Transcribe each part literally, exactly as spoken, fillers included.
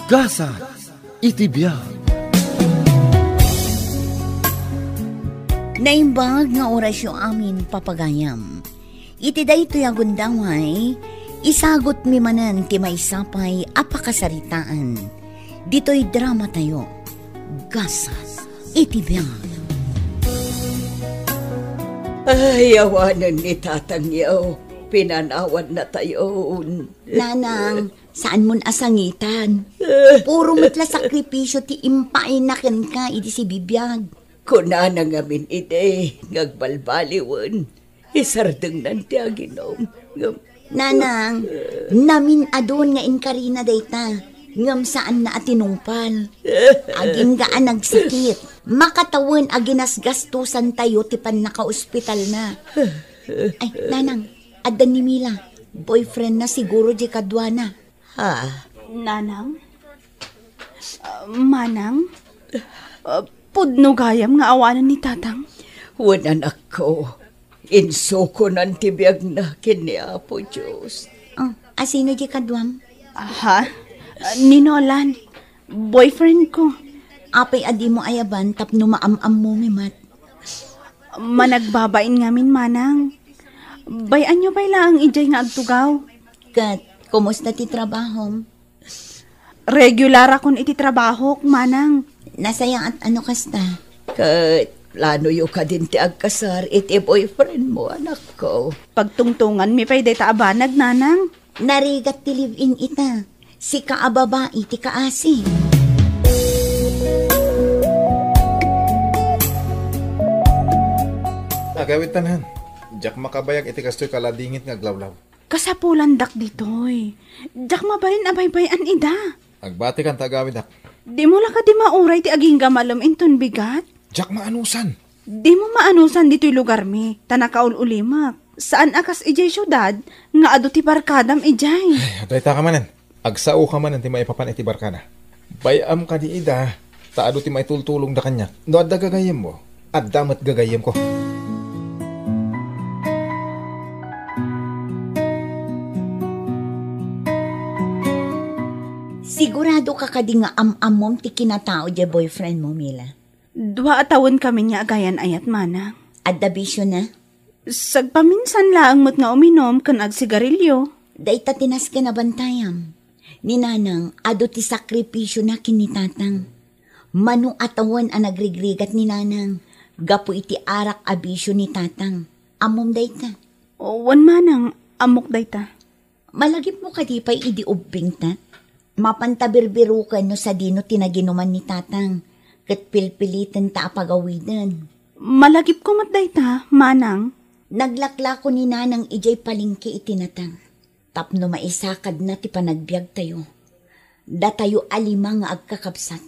Gasat iti biag. Naimbag nga orasyo amin, papagayam. Iti daytoy a gundaway, isagutmi manen ti maysa pay a pakasaritaan. Ditoy dramatayo, Gasat iti biag. Ay, awanen ni tatangyo. Pinanawannatayon. Nanang, saanmon a sangitan. Puro met la sakripisyo ti impaayna kenka idi sibibiag. Kunana ngamin idi nga agbalbaliwen, isardengnan ti aginom. Ngem Nanang, namin-adun nga inkarina dayta, ngem saanna a tinungpal. Agingga a nagsakit. Makatawen a ginasgastosantayo ti pannakaospitalna. Ay, Nanang, adda ni Mila. Boyfriendna siguro diay kaduana. Ha? Nanang? Ah, Manang? Ah, pudno gayam nga awanen ni Tatang? Wen, anakko, insukonan ti biagna ken ni Apo Dios. Oh, asino diay kaduam? Aha? Ah, ni Nolan, boyfriend ko. Apay a dimo ayaban tapno maam-ammomi met? Managbabain ngamin, Manang. Bay-anyo pay laeng idiay nga agtugaw. Ket, kumusta ti trabahom? Regularakon iti trabahok, Manang. Nasayaat a no kasta. Ket, planoyo kadin ti agkasar iti boyfriend mo, anakko? Pagtungtonganmi pay dayta a banag, Nanang. Narigat ti live-in ita. Sika a babai ti kaasi. Agawidtan, han. Diak makabayag iti kastoy kaladingit nga aglawlaw. Kasapulandak ditoy. Diak mabalin a baybay-an ida. Agbatikan ta agawidak. Dimo la kadi mauray ti agingga malem inton bigat? Diak maanusan. Dimo maanusan ditoy lugarmi, ta nakaul-ulimek. Saan a kas idiay siudad nga adu ti barkadam idiay. Ay, dayta ka manen. Agsaoka manen ti maipapan iti barkada. Bay-am kadi ida, ta adu ti maitultulongda kaniak. No adda gagayyemmo, adda met gagayyemko. Sigurado ka kadi nga am-ammom ti kinatao diay boyfriend mo, Mila? Dua a tawen kami nga agayan-ayat, Manang. Adda bisiona? Sagpaminsan laeng met nga uminom ken agsigarilio. Dayta ti nasken a bantayam. Ni Nanang, adu ti sakripisiona ken ni Tatang. Mano a tawen a nagrigrigat ni Nanang gapu iti arak a bisio ni Tatang. Ammom dayta? Wen, Manang, ammok dayta. Malagipmo kadi pay idi ubbingta? Mapanta birbiroken no sadino ti naginuman ni Tatang, ket pilpilitenta a pagawiden. Malagipko met dayta, Manang. Naglaklako ni Nanang idiay palengke iti natang, tapno maisakadna ti panagbiagtayo, datayo a lima nga agkakabsat.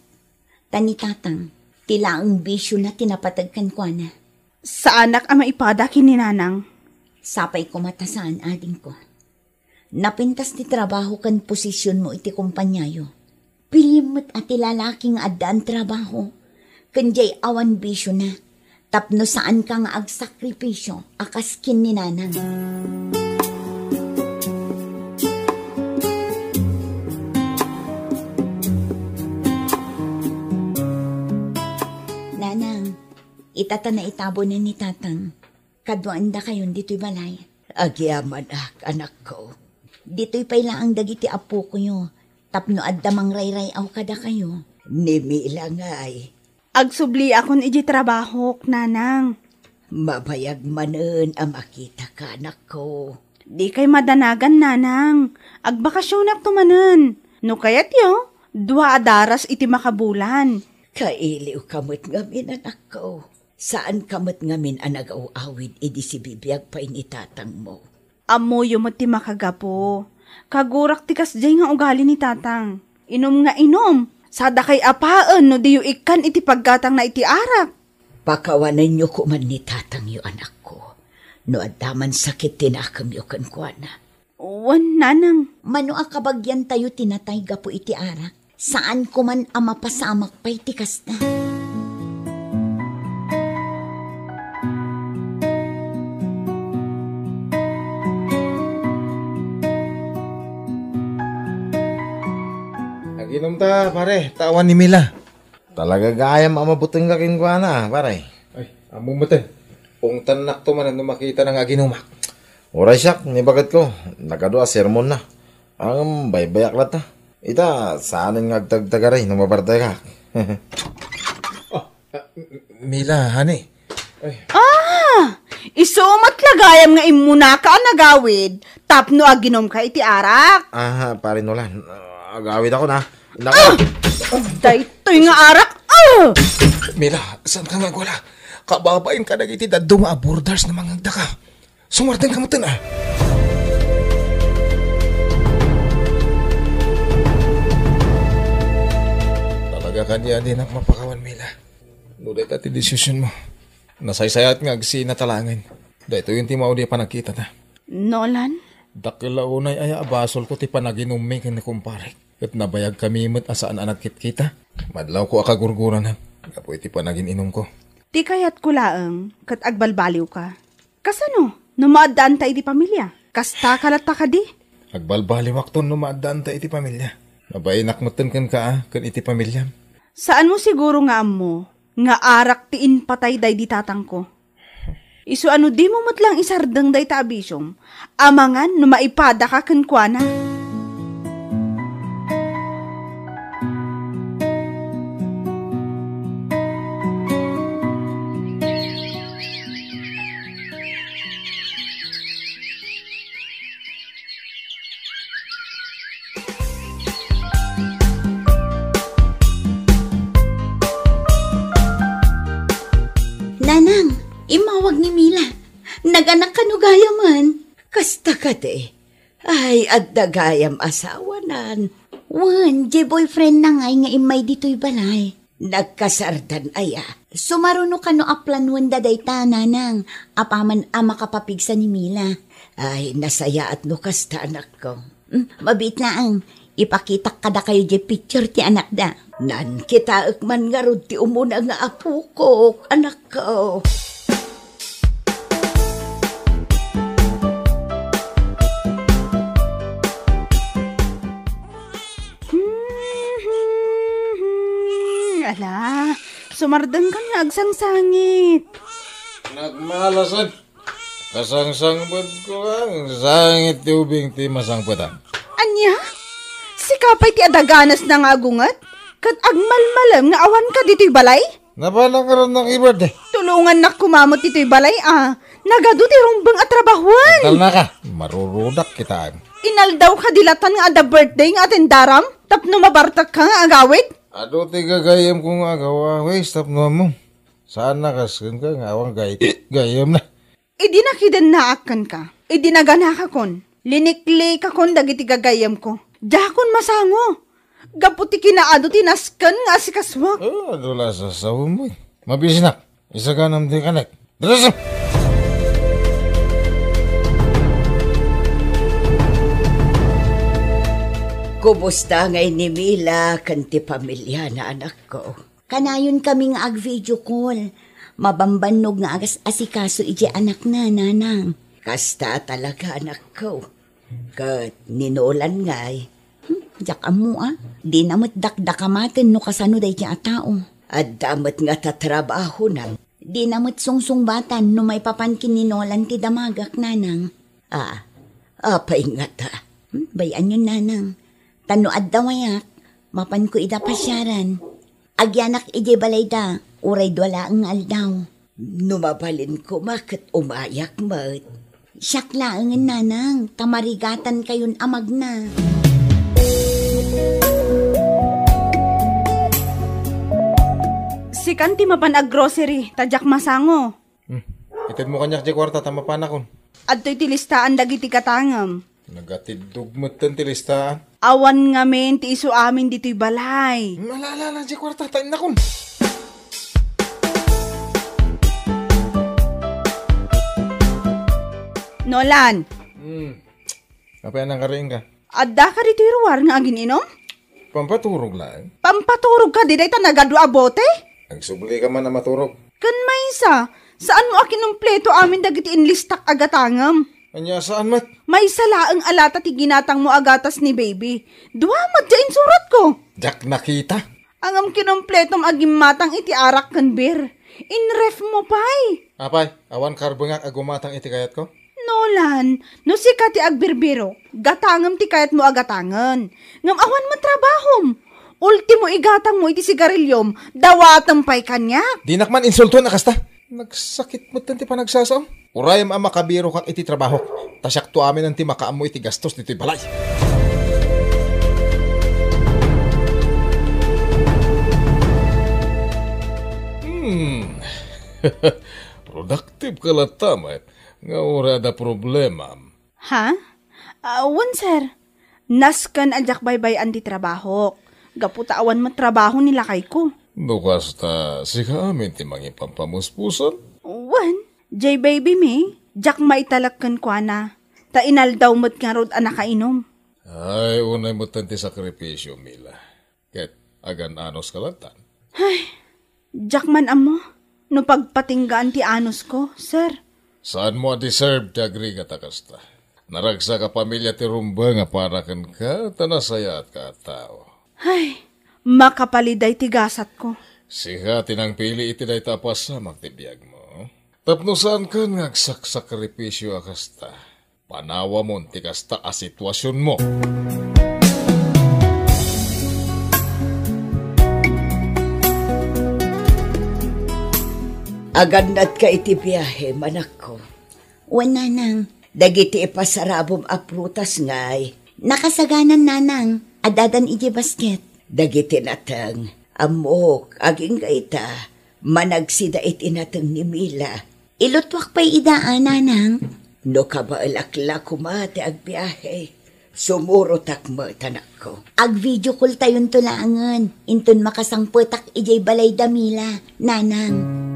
Ta ni Tatang, ti laeng bisiona ti napateg kenkuana. Saanak a maipada ken ni Nanang. Sapay koma ta saan, adingko. Napintas ti trabaho ken posisionmo iti kompaniayo. Piliem met a ti lalaki nga addaan trabaho, ken diay awan bisiona, tapno saanka nga agsakripisio a kas ken ni Nanang. Nanang, ita ta naitabonen ni Tatang. Kaduaendakayon ditoy balay. Agyamanak, anakko. Ditoy pay laeng dagiti appokoyo, tapno adda mangrayray-aw kadakayo. Ni Mila ngay? Agsubliakon idiay trabahok, Nanang. Mabayag manen a makitaka, anakko. Dikay madanagan, Nanang. Agbakasionakto manen. No kayatyo, dua a daras iti makabulan. Kailiwka met ngamin, anakko. Saanka met ngamin a nagaw-awid idi sibibiag pay ni tatangmo. Ammoyo met ti makagapu. Kagurak ti kasdiay nga ugali ni tatang. Inum nga inum, sadakay a paen no diyo ikkan iti paggatangna iti arak. Pakawanenyo koman ni tatangyo, anakko, no adda man sakit ti nakemyo kenkuana. Wen, nanang. Mano a kabagiantayo ti natay gapu iti arak, saan koman a mapasamak pay ti kasta. Inom ta, pare, ta awan ni Mila. Talaga gayam a mabutengka kenkuana, pare. Ay, ammo metten. Ungtannakto manen no makitana nga aginumak. Uray siak, ni baketko, nagadu a sermonna. Ngem baybayak latta. Ita, saanen nga agtagtagari no mabartekak. Ah, ah, M-, Mila, honey. Ay. Ah! Isu met la gayam nga immunaka a nagawid tapno aginumka iti arak. Ah, pare Nolan, ah, agawid ako na. Naku. Ah! Daytoy nga arak. Ah! Mila, saanka nga agwala? Kababain ka dagiti dadduma a boarders no mangngegdaka. Sumardengka metten, ah. Talaga kadi a dinak mapakawan, Mila. No dayta ti desisionmo, nasaysayaat nga agsina ta laengen. Daytoyen ti maudi a panagkitata. Nolan? Dakkel a unay aya a basolko ti panaginummi ken ni kumparek. Ket nabayagkami met a saan a nagkitkita. Madlawko a kagurguranan gapu iti panagin-inumko. Ti kayatko laeng ket agbalbaliwka. Kasano no maaddaanta iti pamilia? Kastaka latta kadi? Agbalbaliwakton no maaddaanta iti pamilia. Mabainak metten kenka a ken iti pamiliam. Saanmo siguro nga ammo nga arak ti impatay daydi tatangko. Isu a no dimo met lang isardeng dayta a bisiom, amangan no maipadaka kenkuana. Nanang, immawag ni Mila. Naganak kano gayamen? Kasta kadi. Ay, adda gayam asawanan. Wen, diay boyfriend na ngay nga immay ditoy balay. Nagkasardan aya. Sumaruno kano a planuenda dayta, nanang, apaman a makapapigsa ni Mila. Ay, nasayaat no kasta, anakko. Hmm, mabiit laeng, ipakitak kadakayo diay picture ti anakda. Nankitaek man ngarud ti umuna nga apokok, anakko. Hmm, ala, sumardengkan nga agsangsangit. Nagmalasag. Kasangsangpetko nga agsangit ti ubing ti masangpetan. Ania? Sika pay ti adaganasna nga agunget? Ket agmalmalem nga awanka ditoy balay? Napanak ngarud nang-ibirthday. Tulongannak koma met ditoy balay a. Nagadu ti rumbeng a trabahoen. Agtalnaka. Marurudak kitaen. Inaldaw kadi latta nga adda birthday nga atendaram tapno mabartekka nga agawid? Adu ti gagayyemko nga agawa, wes, tapno ammom. Saan a kas kenka nga awan gay-, gayyemna. Idi nakidennaak kenka, idi naganakakon, liniklikakon dagiti gagayyemko. Diakon masango. Gapu ti kinaadu ti nasken nga asikasuak. Oh, adu la sasawem, boy. Mabisinak. Isaganam ti kanek. Dress up! Kumusta ngay ni Mila ken ti pamiliana, anakko? Kanayon kami nga ag-video call. Mabambannog nga agas-asikaso idiay anakna, nanang. Kasta talaga, anakko. Ket ni Nolan ngay, hmm, diak ammo a. Dina met dakdakamaten no kasano daydiay a tao. Adda met nga tatrabahona. Dina met sungsungbatan no maipapan ken ni Nolan ti damagak, nanang. Ah, apay ngata? Hmm, bay-anyon, nanang. Ta no adda wayak, mapanko ida pasiaran. Agyanak idiay balayda, uray dua laeng nga aldaw. No mabalin koma ket umayak met. Siak laengen, nanang, ta marigatankayon a magna. Sikan ti mapan ag-grocery, ta diak masango. Hmm. Itedmo kaniak diay kuarta ta mapanakon. Adtoy ti listaan dagiti gatangem. Nagatiddog metten ti listaan. Awan ngamin ti isu amin ditoy balay. Hmm, ala, ala, ala, diay kuarta, ta innakon. Nolan. Hmm. Apay a nangkariingka? Addaka ditoy ruar nga agin-inom? Pampaturog laeng. Pampaturog kadi dayta nagadu a bote? Agsubli ka man a maturog. Ken maysa, saanmo a kinumpleto amin dagiti inlistak a gatangem. Ania, saan met? Maysa laeng a lata ti ginatangmo a gatas ni baby. Dua met ti insuratko. Nakita? Ngem kinumpletom a gimmatang iti arak ken beer. Inref mo pay. Apay, awan karbengak a gumatang iti kayatko? Nolan, no sika ti agbirbirok, gatangem ti kayatmo a gatangen. Ngem awan met trabahom. Ultimo igatangmo iti sigariliom, dawatem pay kaniak. Dinak man insultuan a kasta. Nagsakit met ti panagsasao. Urayem a makabirokak iti trabahok, ta siakto aminen ti makaammo iti gastos ditoy balay. Hmm. Productive ka latta met, nga uray adda problemam. Ha? Ah, wen, sir. Nasken a diak baybay-an ti trabahok. Gapu ta awan met trabaho ni lakayko. No kasta, sika amin ti mangipampamuspusan? Wen, jay baby mi, diak maitalek kenkuana. Ta inaldaw met ngarud a nakainom. Ay, unay met ti sakripisio, Mila. Ket agan-anos ka lantan. Ay, diak man ammo no pagpatinggaan ti anos ko, sir. Saan mo a deserve ti agrigat a kasta? Naragsak a pamilia ti rumbeng a para kenka, ta nasayaat ka a tao. Ay, makapaliday ti gasat ko. Sika ti nangpili iti dayta a pasamak ti biagmo. Tapno saan ken nga agsaksakripisio a kasta. Panawamon ti kasta a situasionmo. Agannatka iti biahe, manakko? Wen, nanang. Dagiti ipasarabom a prutas ngay? Nakasaganan, nanang. Addadan iti basket. Dagiti nateng. Ammok, agingga ita, managsida iti nateng ni Mila. Ilutuak pay ida a, nanang. No kabaelak la koma ti agbiahe, sumurotak met, anakko. Ag-video call tayonto laengen, inton makasangpetak idiay balay da Mila, nanang.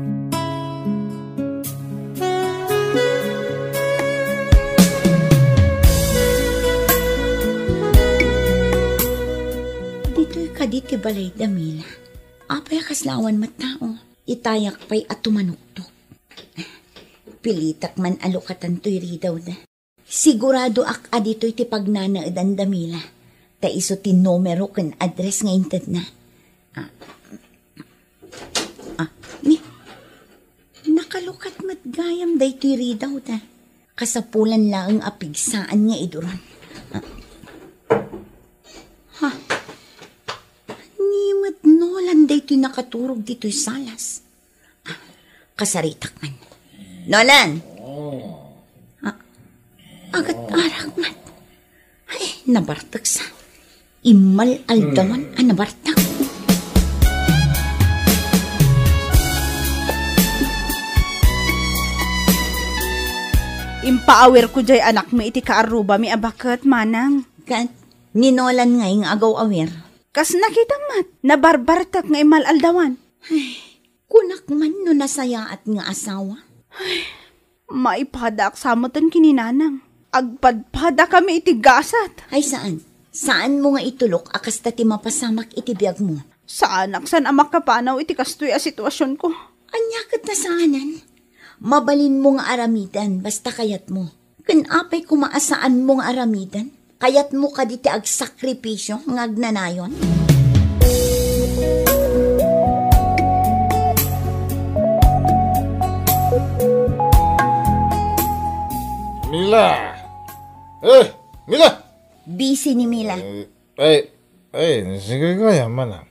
Ditoy kadi ti balay da Mila? Apay a kasla awan met tao? Itayak pay a tumanuktok. Pilitak man a lukatan toy ridaw da. Siguradoak a ditoy ti pagnanaedan da Mila. Ta isu ti numero ken address nga intedna. Ah, ah, ni, nakalukat met gayam daytoy ridaw da. Kasapulan laeng a pigsaan nga iduron. Ah. Ha? Ni met Nolan daytoy nakaturog ditoy salas. Ah, kasaritak man. Nolan! Ah, agat arak man. Ay, nabartek sa. Immal-aldawan a nabartek. Impaawirko jay anakmi iti kaarrubami a baket, manang. Ket ni Nolan ngay nga agaw-awir? Kas nakitam met, nabarbartek nga immal-aldawan. Ay, kunak man no nasayaat nga asawa. Ay, maipadaak sa meten ken ni nanang. Agpadpadakami iti gasat. Ay, saan. Saanmo nga itulok a kasta ti mapasamak iti biagmo. Saanak san a makapanaw iti kastoy a situasionko. Ania ket ta saanen? Mabalinmo nga aramiden, basta kayatmo. Ken apay koma a saanmo nga aramiden? Kayatmo kadi ti agsakripisio nga agnanayon? Mila! Eh, Mila! Busy ni Mila. Eh, ay, ay, sige kaya man, ah.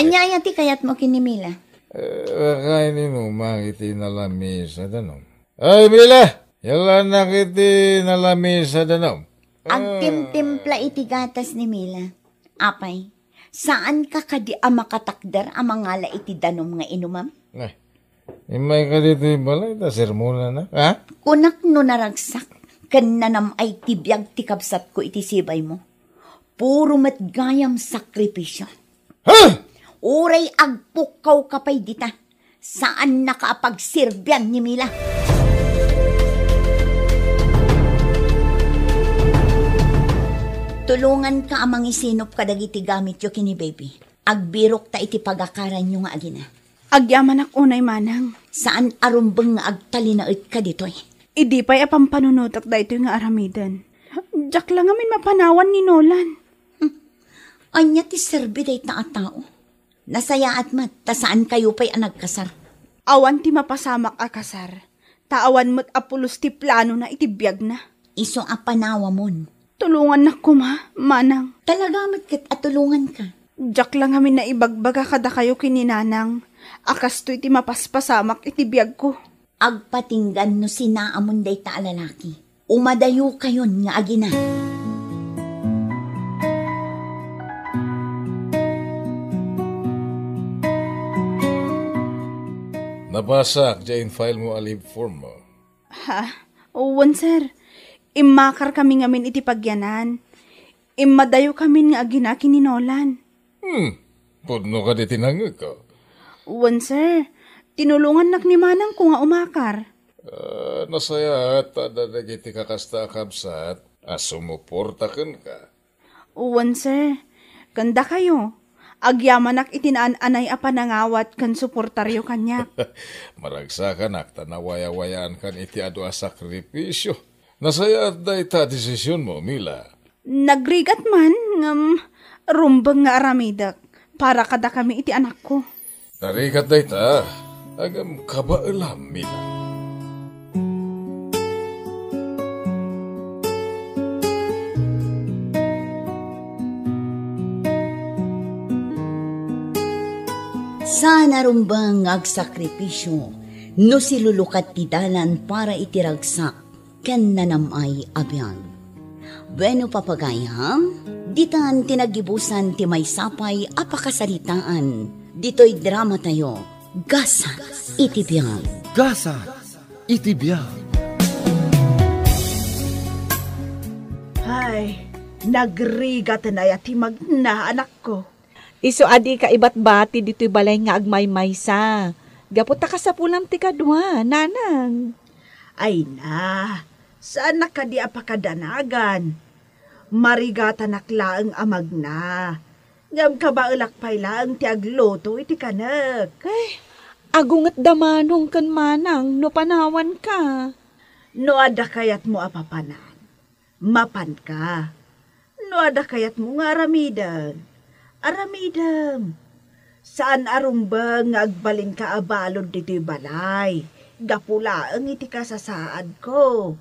Ania aya ti kayatmo ken ni Mila? Eh, kain inumak iti nalamis a danum. Ay, Mila! Yalanak iti nalamis a danum. Agtimtimpla iti gatas ni Mila. Apay, saanka kadi a makatakder a mangala iti danum nga inumam? Eh, immay ka ditoy balay ta sermonanak, ha? Kunak no naragsak ken nanam-ay ti biag ti kabsatko iti sibaymo. Puro met gayam sakripisio. Ha? Uray agpukkaw ka pay dita. Saannaka a pagserbian ni Mila. Tulonganka a mangisinop kadagiti gamityo ken ni baby. Agbirokta iti pagakaranyo nga agina. Agyamanak unay manang. Saan a rumbeng nga agtalinaedka ditoy. Idi pay a pampanunotek daytoy nga aramiden. Diak la ngamin mapanawan ni Nolan. Hmm. Ania ti serbi dayta a tao? Nasayaat met ta saankayo pay a nagkasar. Awan ti mapasamak a kasar, ta awan met a pulos ti planona iti biagna. Isu a panawamon. Tulongannak koma, manang. Talaga met ket a tulonganka. Diak la ngamin naibagbaga kadakayo ken ni nanang a kastoy ti mapaspasamak iti biagko. Agpatinggan no sinaamon dayta a lalaki. Umadayokayon nga agina. Nabasak diay in-file mo a leave form mo. Ha? Wen, sir. Immakar kami ngamin iti pagyanan. Immadayo kamin nga agina ken ni Nolan. Hmm. Pudno kadi ti nangngegko? Wen, sir. Tinulongannak ni manangko nga umakar. Ah, nasayaat ta adda dagiti kakasta a kabsat a sumuporta kenka. Wen, sir. Ken dakayo, agyamanak iti naan-anay a panangawat ken suportayo kaniak. Maragsakanak ta nawayawayaankan iti adu a sakripisio. Nasayaat dayta a desisionmo, Mila. Nagrigat man, ngem rumbeng nga aramidek para kadakami iti anakko. Narigat dayta, ngem kabaelam, Mila. Saan a rumbeng nga agsakripisio no silulukat ti dalan para iti ragsak ken nanam-ay a biag. Bueno, papagayam, ditan ti naggibusan ti maysa pay a pakasaritaan ditoy dramatayo, Gasat iti Biag. Gasat iti Biag. Ay, nagrigaten aya ti magna, anakko. Isu a dika ibatbati ditoy balay nga agmaymaysa. Gapu ta kasapulam ti kadua, nanang. Ay na, saannak kadi a pakadanagan. Marigatanak laeng a magna. Ngem kabaelak pay laeng ti agluto iti kanek. Ay, agunget da manong ken manang no panawanka. No adda kayatmo a papanan, mapanka. No adda kayatmo nga aramiden, aramidem. Saan a rumbeng nga agbalinka a balud ditoy balay, gapu laeng iti kasasaadko.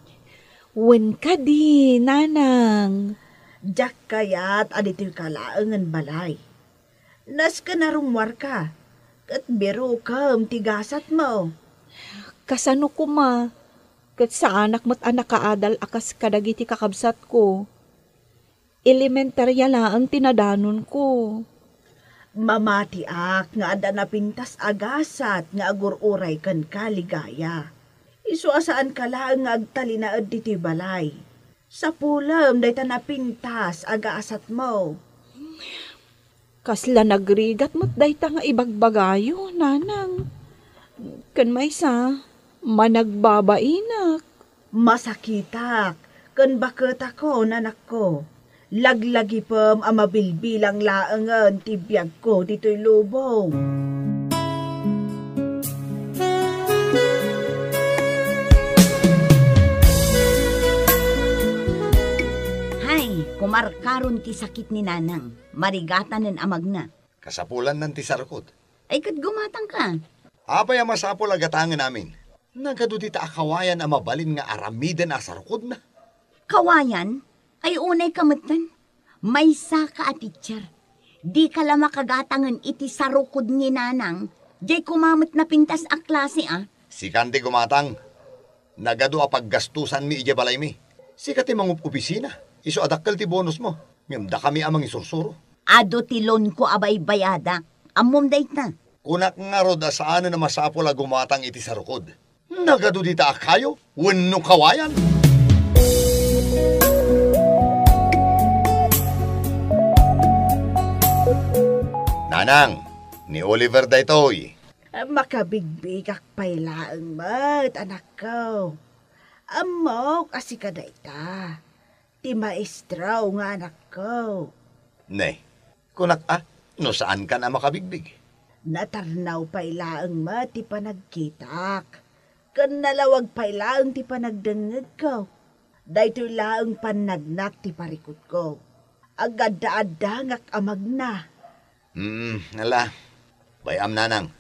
Wen kadi, nanang. Diak kayat a ditoyka laengen balay. Nasken a rummuarka, ket birukem ti gasatmo. Kasano koma? Ket saanak met a nakaadal a kas kadagiti kakabsatko. Elementaria laeng ti nadanonko. Mamatiak nga adda napintas a gasat nga agur-uray kenka, Ligaya. Isu a saanka laeng nga agtalinaed ditoy balay. Sapulem dayta napintas a gasatmo. Kasla nagrigat met dayta nga ibagbagayo, nanang. Ken maysa, managbabainak. Masakitak ken baketakon, anakko. Laglagipem a mabilbilang laengen ti biagko ditoy lubong. Hay, kumarkaron ti sakit ni nanang. Marigatanen a magna. Kasapulannan ti sarukod. Ay, ket gumatangka. Apay a masapul a gatangen amin? Nagadu dita a kawayan a mabalin nga aramiden a sarukodna. Kawayan? Ay, unayka metten. Maysaka a teacher. Dika la makagatangen iti sarukod ni nanang. Diay koma met napintas a klase, a. Sikan ti gumatang. Nagadu a paggastosanmi idiay balaymi. Sika ti mangup-opisina, isu a dakkel ti bonusmo, ngem dakami a mangisursuro. Adu ti loanko a baybayadak. Ammom dayta. Kunak ngarud a saanen a masapul a gumatang iti sarukod. Nagadu dita a kayo wenno kawayan. Nanang, ni Oliver daytoy. Makabigbigak pay laeng met, anakko. Ammok a sika dayta, ti maestro nga anakko. Ne, kunak a, no saankan a makabigbig? Natarnaw pay laeng met ti panagkitak, ken nalawag pay laeng ti panagdengngegko. Daytoy laeng pannagnak ti parikutko. Agadda-addangak a magna. Hmm, ala. Bay-am, nanang.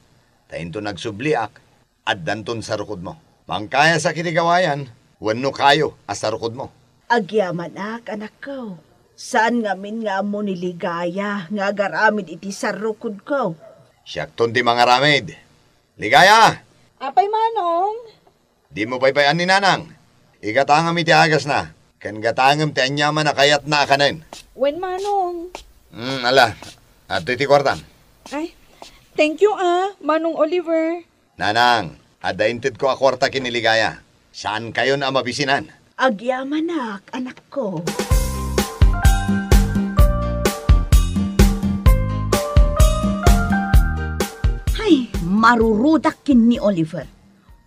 Ta inton agsubliak, addanton sarukodmo. Mangkayasak iti gawayan, wenno kayo a sarukodmo. Agyamanak, anakko. Saan ngamin nga ammo ni Ligaya nga agaramid iti sarukodko. Siakton ti mangaramid. Ligaya! Apay, Manong? Dimo baybay-an ni Nanang. Igatangam iti agasna, ken gatangem ti aniaman a kayatna a kanen. Wen, Manong. Hmm, ala. Adtoy ti kuartam. Ay, thank you, ah, Manong Oliver. Nanang, adda intedko a kuarta ken ni Ligaya. Saankayon a mabisinan. Agyamanak, anakko. Hay, marurudak ken ni Oliver.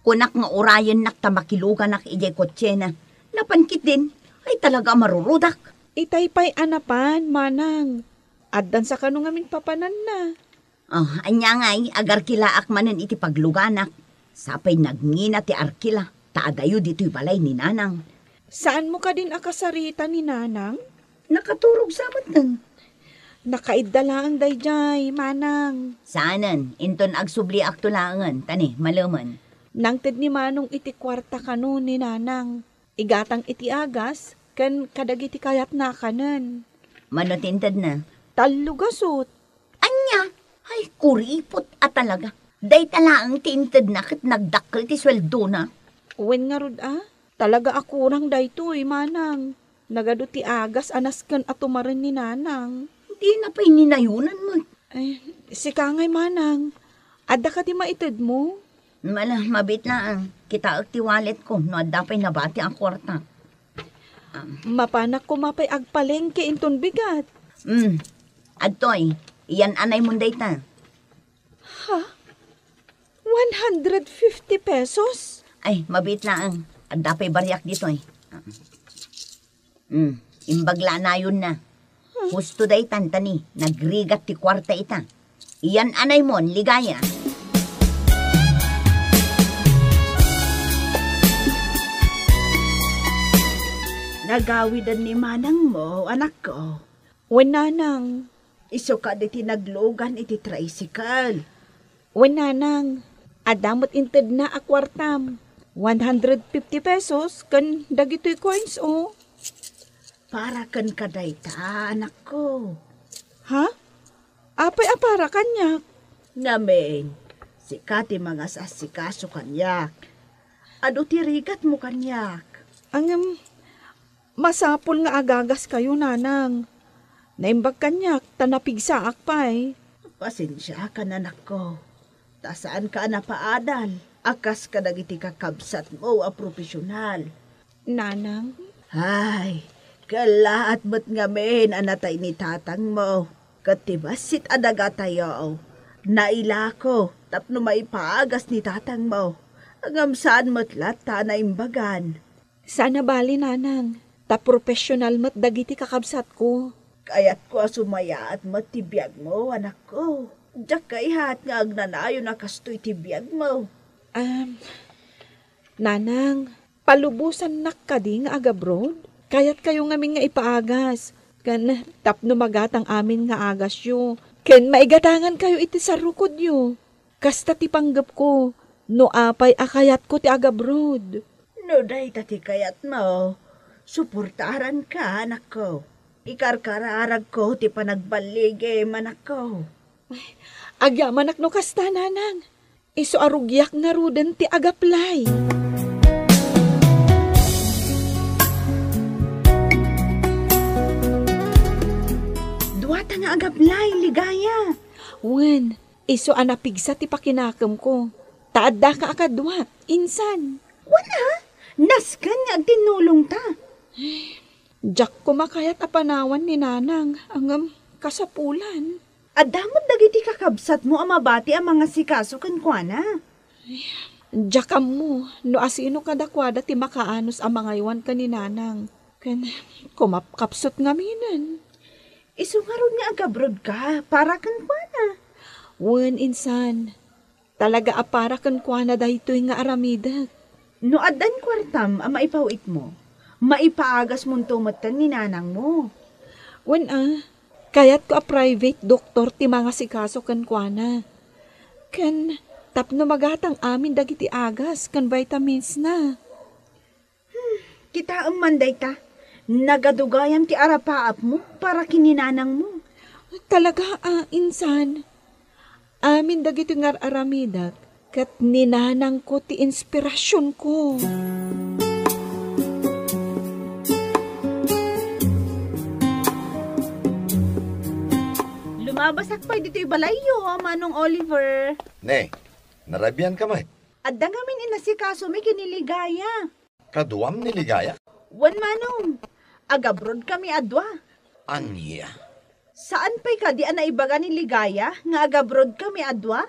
Kunak nga urayennak ta makiluganak idiay kotsena. Napan ketdin, ay talaga a marurudak. Itay pay a napan, Manang. Addan sa kano ngamin papananna. Ah, ania ngay, agarkilaak manen iti pagluganak. Sapay nagngina ti arkila, ta adayo ditoy balay ni Nanang. Saanmo kadin a kasarita ni Nanang? Nakaturog sa metten. Nakaidda laeng daydiay, Manang. Saanen, inton agsubliakto laengen, tani, malemen. Nangted ni Manong iti kuarta kano ni Nanang. Igatang iti agas, ken kadagiti kayatna a kanen. Mano ti intedna? Tallo gasut. Ania? Ay, kuripot a talaga. Dayta laeng ti intedna ket nagdakkel ti sueldona. Wen ngarud a, talaga a kurang daytoy, Manang. Nagadu ti agas a nasken a tumaren ni Nanang. Dina pay ninayonan met. Ay, sika ngay, Manang. Adda kadi maitedmo? Mala, mabiit laeng. Kitaek ti walletko no adda pay nabati a kuarta. Mapanak koma pay agpalengke inton bigat. Hmm. Adtoy, iyan-anaymon dayta. Ha? One hundred fifty pesos? Ay, mabiit laeng. Adda pay bariak ditoy. Hmm, imbag la a nayonna. Husto daytan, tani, nagrigat ti kuarta ita. Iyan-anaymon, Ligaya. Nagawiden ni manangmo, anakko. Wen, nanang. Isu kadi ti naglugan iti tricycle. Wen, nanang. Adda met intedna a kuartam. One hundred fifty pesos ken dagitoy coins, o. Para kenka dayta, anakko. Ha? Apay a para kaniak? Ngamin, sika ti mangas-asikaso kaniak. Adu ti rigatmo kaniak. Ngem, masapul nga agagaskayo, nanang. Naimbag kaniak ta napigsaak pay. Pasensiakan, anakko. Ta saanka a napaadal a kas kadagiti kakabsatmo a profesional. Nanang? Ay, kellaat met ngamin a natay ni tatangmo. Ket ti bassit a dagatayo, nailako tapno maipagas ni tatangmo. Ngem saan met latta a naimbagan. Saan a bali, nanang, ta profesional met dagiti kakabsatko. Kayatko a sumayaat met ti biagmo, anakko. Diak kayat nga agnanayon a kastoy ti biagmo. Um, nanang, palubosannak kadi nga agabroad? Kayatkayo ngamin nga ipaagas, ken tapno magatang amin nga agasyo, ken maigatangankayo iti sarukodyo. Kasta ti panggepko, no apay a kayatko ti agabroad. No dayta ti kayatmo, suportaranka, anakko. Ikarkararagko ti panagballigim, anakko. Ay, agyamanak no kasta, nanang. Isu a rugiak ngaruden ti agaplay. Duata nga agaplay, Ligaya. Wen, isu a napigsa ti pakinakemko. Ta addaka a kadua, insan. Wen a, nasken nga agtinnulongta. Diak koma kayat a panawan ni nanang, ngem kasapulan. Adda met dagiti kakabsatmo a mabati a mangasikaso kenkuana. Diak ammo no asino kadakuada ti makaanus a mangaywan ken ni nanang. Ken kumapkapsut ngaminen. Isu ngarud nga agabrodka para kenkuana. Wen, insan. Talaga a para kenkuana daytoy nga aramidek. No addan kuartam a maipawitmo, maipaagasmonto metten ni nanangmo. Wen a, kayatko a private doktor ti mangasikaso kenkuana. Ken tapno magatang amin dagiti agas ken vitaminsna. Hmm, kitaem man dayta. Nagadugayam ti arapaapmo para ken ni nanangmo. Talaga a, insan. Amin dagitoy nga ar-aramidek ket ni nanangko ti inspirasionko. Lumabasak pay ditoy balayyo, Manong Oliver. Ne, narabian ka met? Adda ngamin inasikasomi ken ni Ligaya. Kaduam ni Ligaya? Wen, Manong. Agabroad kami a dua. Ania? Saan pay kadi a naibaga ni Ligaya nga agabroad kami a dua?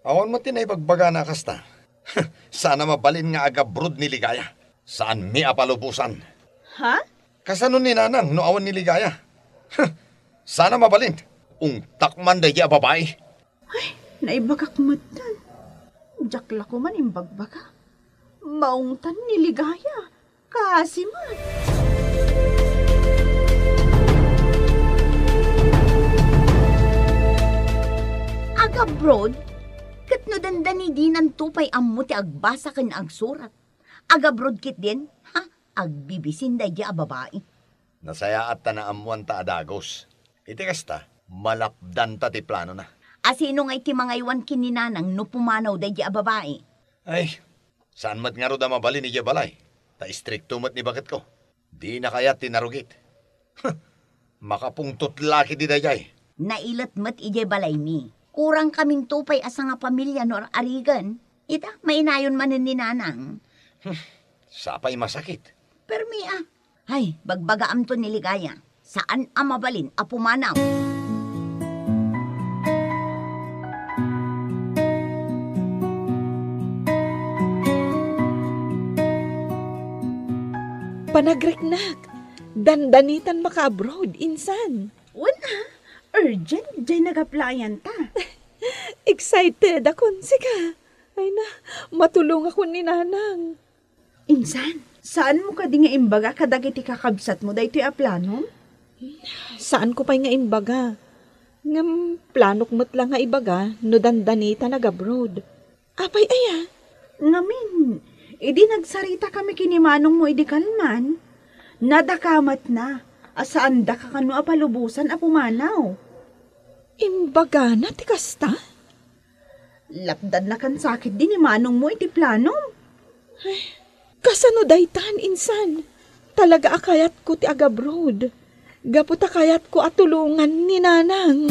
Awan met ti naibagbagana a kasta. Saan a mabalin nga agabroad ni Ligaya. Saanmi a palubosan. Ha? Kasano ni Nanang no awan ni Ligaya? Saan a mabalin. Ungtak man daydi a babai. Ay, naibagak metten. Diak la koma imbagbaga. Maungtan ni Ligaya. Kaasi man. Agabroad? Ket no dandani dinanto pay ammo ti agbasa ken agsurat. Agabroad ketdin? Ha? Agbibisin daydi a babai. Nasayaat ta naammoanta a dagus. Iti kasta, malapdanta ti planona. A sino ngay ti mangaywan ken ni Nanang no pumanaw daydi a babai? Ay, saan met ngarud a mabalin idiay balay, ta istrikto met ni baketko. Dina kayat ti narugit. Makapungtot la ketdi daydiay. Nailet met idiay balaymi. Kurang kaminto pay a sangapamilia no ar-arigen. Ita, mainayon manen ni Nanang. Hmm, sapay masakit. Permi a. Ay, bagbagaamto ni Ligaya. Saan a mabalin a pumanaw. Panagreknak, dandanitan maka-abroad, insan. Wen a, urgent jay nag-applyan ta. Excited akon, sika. Ay na, matulongakon ni Nanang. Insan, saanmo kadi nga imbaga kadagiti kakabsatmo daytoy a planom? Saanko pay nga imbaga. Ngem planok met la nga ibaga no dandanitan ag-abroad. Apay aya? Ngamin, idi nagsarita kami ken ni manongmo idi kalman, nadakamatna a saandaka kano a palubosan a pumanaw. Imbagana ti kasta? Lapdannakansa ketdi ni manongmo iti planom. Ay, kasano daytan, insan? Talaga a kayatko ti ag-abroad. Gapu ta kayatko a tulongan ni Nanang.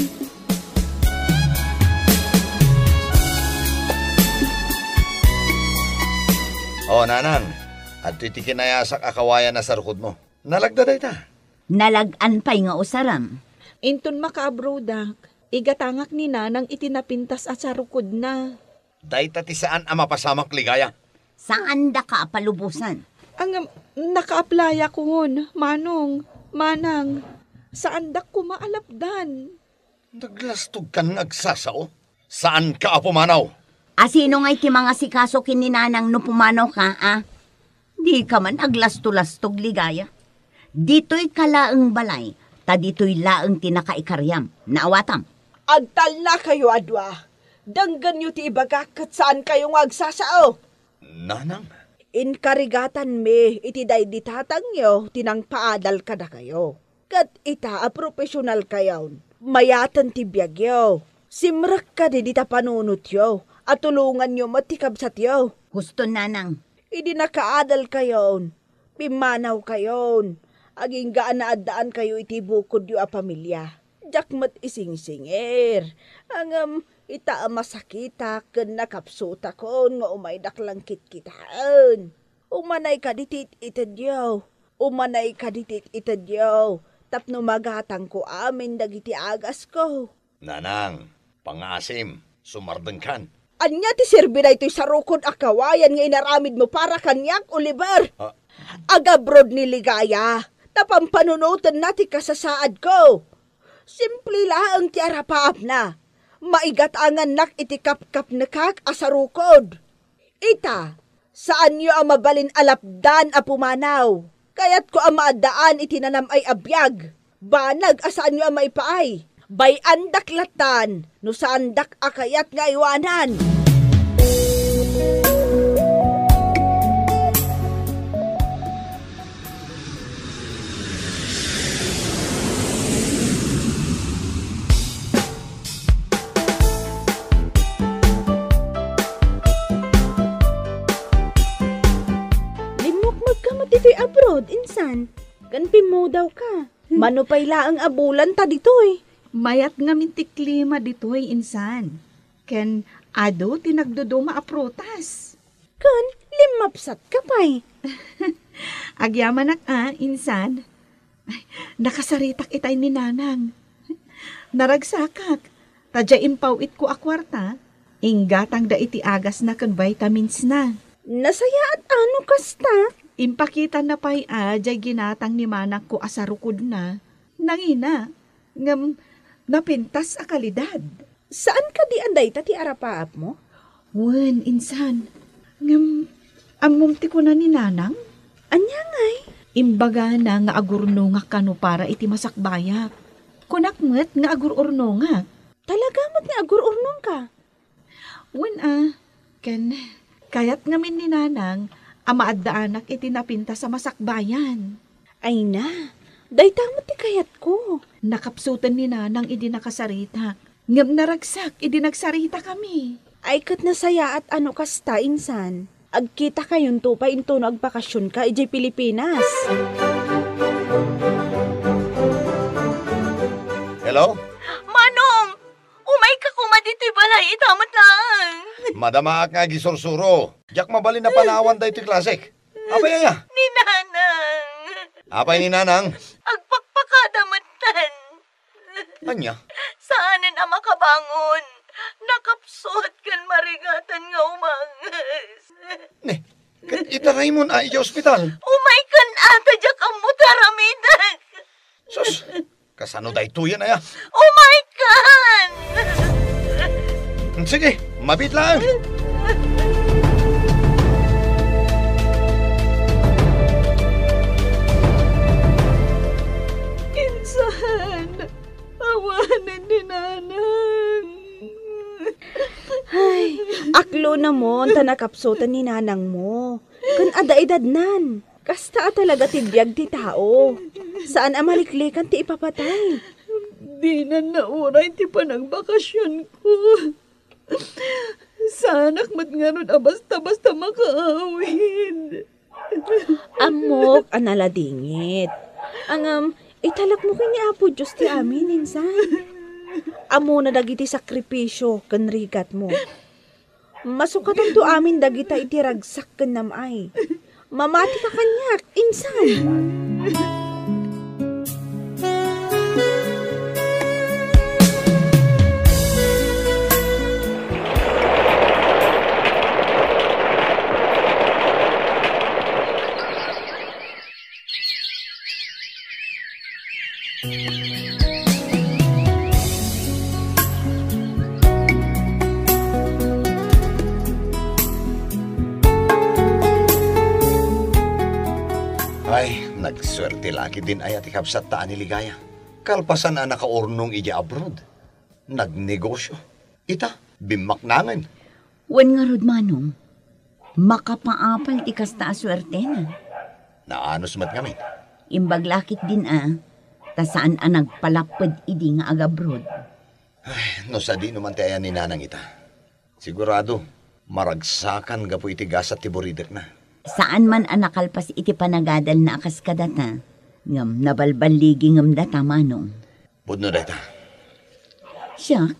O, Nanang, adtoy ti kinayasak a kawayan a sarukodmo. Nalagda dayta? Nalag-an pay nga usarem. Inton maka-abroadak, igatangak ni Nanang iti napintas a sarukodna. Dayta ti saan a mapasamak, Ligaya. Saandaka a palubosan. Ang, um, naka-apply akon, Manong, Manang. Saandak koma a lapdan. Naglastogkan nga agsasao? Saanka a pumanaw? A sino ngay ti mangasikaso ken ni Nanang no pumanawka, a? Dika man aglasto-lastog, Ligaya. Ditoyka laeng balay, ta ditoy laeng ti nakaikariam. Naawatam? Agtalnakayo a dua. Denggenyo ti ibagak ket saankayo nga agsasao. Nanang? Inkarigatanmi iti daydi tatangyo ti nangpaadal kadakayo. Ket ita a profesionalkayon, mayaten ti biagyo. Simrek kadi dita panunotyo a tulonganyo met ti kabsatyo. Husto, Nanang. Idi nakaadalkayon, pimmanawkayon, agingga a naaddaankayo iti bukodyo a pamilia. Diak met isingsingir. Ngem ita a masakitak ken nakapsutakon nga umaydak langkitkitaen. Umanay kadi ti it-itedyo. Umanay kadi ti it-itedyo tapno magatangko amin dagiti agasko. Nanang, pangaasim, sumardengkan. Ania ti serbi daytoy sarukod a kawayan nga inaramidmo para kaniak, Oliver? Ah. Ag-abroad ni Ligaya, ta pampanunotenna ti kasasaadko. Simple laeng ti arapaapna. Maigatangannak iti kapkapnekak a sarukod. Ita, saanyo a mabalin a lapdan a pumanaw. Kayatko a maaddaan iti nanam-ay a biag. Banag a saanyo a maipaay. Bay-andak lattan no saandak a kayat nga aywanan. Limmukmokka met ditoy abroad, insan. Ken pimmudawka. Mano pay laeng a bulan ta ditoy? Mayat ngamin ti klima ditoy, insan. Ken adu ti nagduduma a prutas. Ken limmapsatka pay. Agyamanak a, insan. Ay, nakasaritak itay ni Nanang. Naragsakak. Ta diay impaw-itko a kuarta, inggatangda iti agasna ken vitaminsna. Nasayaat a no kasta. Impakitana pay a diay ginatang ni manangko a sarukodna. Nangina, ngem napintas a kalidad. Saan kadi a dayta ti arapaapmo? Wen, insan. Ngem, ammom ti kuna ni Nanang? Ania ngay? Imbagana nga agurnongak kano para iti masakbayak. Kunak met nga agur-urnongak. Talaga met nga agur-urnongka? Wen a, ken kayat ngamin ni Nanang a maaddaanak iti napintas a masakbayan. Ay na, dayta met ti kayatko. Nakapsuten ni Nanang idi nakasaritak, ngem naragsak idi nagsaritakami. Ay ket nasayaat a no kasta, insan. Agkitakayonto pay intono agbakasionka idiay Pilipinas. Hello? Manong! Umayka koma ditoy balay ita met laeng. Madamaak nga agisursuro. Diak mabalin a panawan daytoy klasek. Apay aya? Ni Nanang. Apay ni Nanang? Agpakpakada metten. Ania? Saanen a makabangon. Nakapsut ken marigatan nga umanges. Ne, ket itaraymon a idiay ospital? Umaykan a ta diak ammo ti aramidek. Sus, kasano daytoyen aya? Umaykan! Sige, mabiit laeng. Insan, awanen ni Nanang. Ay, aklonamon ta nakapsuten ni Nanangmo. Ken adda edadnan. Kasta a talaga ti biag ti tao. Saan a maliklikan ti ipapatay. Dinan nauray ti panagbakasionko. Saanak met ngarud a basta-basta makaawid. Ammok a naladingit. Ngem, italekmo ken ni Apo Dios ti amin, insan. Ammona dagiti sakripisio ken rigatmo. Masukatanto amin dagita iti ragsak ken nam-ay. Mamatika kaniak, insan. Ay, nagsuerte la ketdin aya ti kabsatta a ni Ligaya. Kalpasan a nakaurnong idiay abroad, nagnegosio. Ita, bimmaknangen. Wen ngarud, Manong, makapaapal ti kasta a suertena. Naanus met ngamin. Imbag la ketdin a, ta saan a nagpalapped idi nga agabroad. Ay, no sadino man ti ayan ni Nanang ita. Sigurado, maragsakan gapu iti gasat ti buridekna. Saan man a nakalpas iti panagadalna a kas kadata, ngem nabalballigi ngem data, Manong. Pudno dayta. Siak,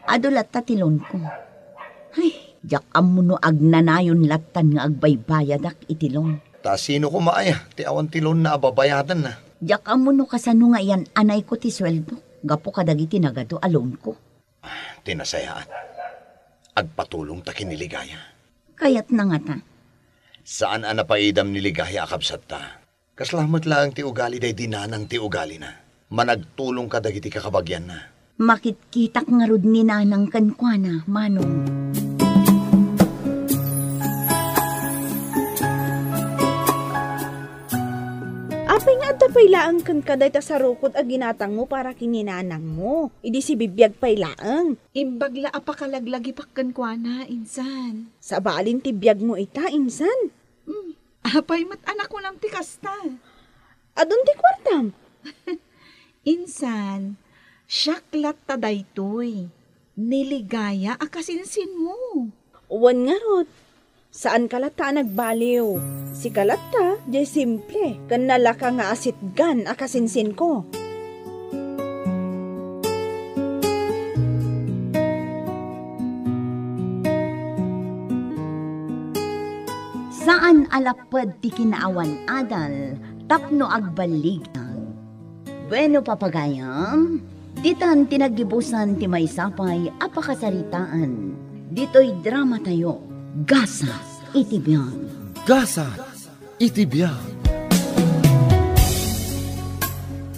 adu latta ti loanko. Ay, diak ammo no agnanayon lattan nga agbaybayadak iti loan. Ta sino koma aya ti awan ti loanna a babayadanna? Diak ammo no kasano nga iyan-anayko ti sueldo gapu kadagiti nagadu a loanko. Ti nasayaat, agpatulongta ken ni Ligaya. Kayatna ngata. Saan a napaidam ni Ligaya a kabsatta. Kasla met laeng ti ugali daydi Nanang ti ugalina. Managtulong kadagiti kakabagianna. Makitkitak ngarud ni Nanang kenkuana, Manong. Apo Apay nga adda pay laeng kenka dayta sarukod a ginatangmo para ken ni nanangmo? Idi sibibiag pay laeng. Imbag la a pakalaglagipak kenkuana, insan. Sabalin ti biagmo ita, insan. Hmm. Apay met a nakunam ti kasta? Adun ti kuartam. Insan, siak latta daytoy. Ni Ligaya a kasinsinmo. Wen ngarud, saanka latta a nagbaliw. Sika latta, diay simple, ken nalaka nga asitgan a kasinsinko. Saan a lapped ti kinaawan-adal tapno agballigtang. Bueno, papagayam, ditan ti naggibusan ti maysa pay a pakasaritaan. Ditoy dramatayo, Gasat iti Biag. Gasat iti Biag.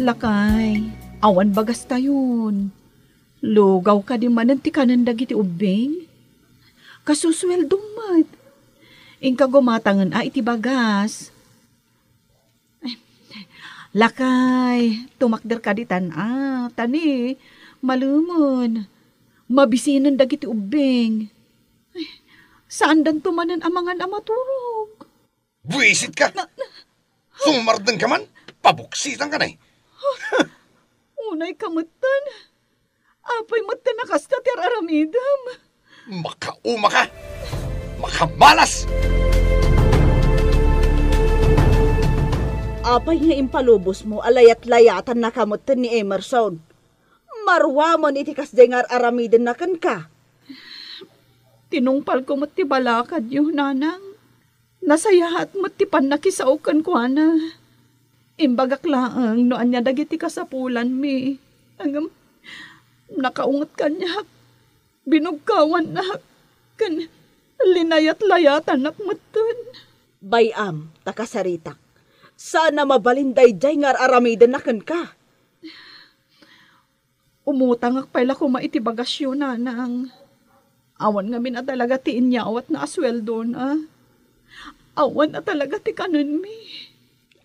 Lakay, awan bagastayon. Lugaw kadi manen ti kanen dagiti ubbing? Kasusueldom met. Inka gumatangen a iti bagas. Lakay, tumakder ka ditan a, ta ni, malumen. Mabisinen dagiti ubbing. Ay, saandanto manen a mangan a maturog. Buisit ka! Na, na, Sumardeng ka man? Pabuksitan ka na eh. Unay ka metten. Apay met ta nakasta ti ar-aramidem? Makauma ka! Makamalas! Apay nga impalubosmo a layat-layatan na ka metten ni Emerson? Maruamon iti kasdiay nga ar-aramidenna kenka. Tinungpalko met ti balakadyo, Nanang. Nasayaat met ti pannakisao kenkuana. Imbagak laeng no ania dagiti kasapulanmi. Ngem nakaunget kaniak, binugkawannak, ken linayat-layatannak metten. Bay-am ta kasaritak, saan a mabalin daydiay nga ar-aramidenna kenka. Umutangak pay la koma iti bagasyo, Nanang. Awan ngamin a talaga ti inyawatna a sueldona. Awan a talaga ti kanenmi.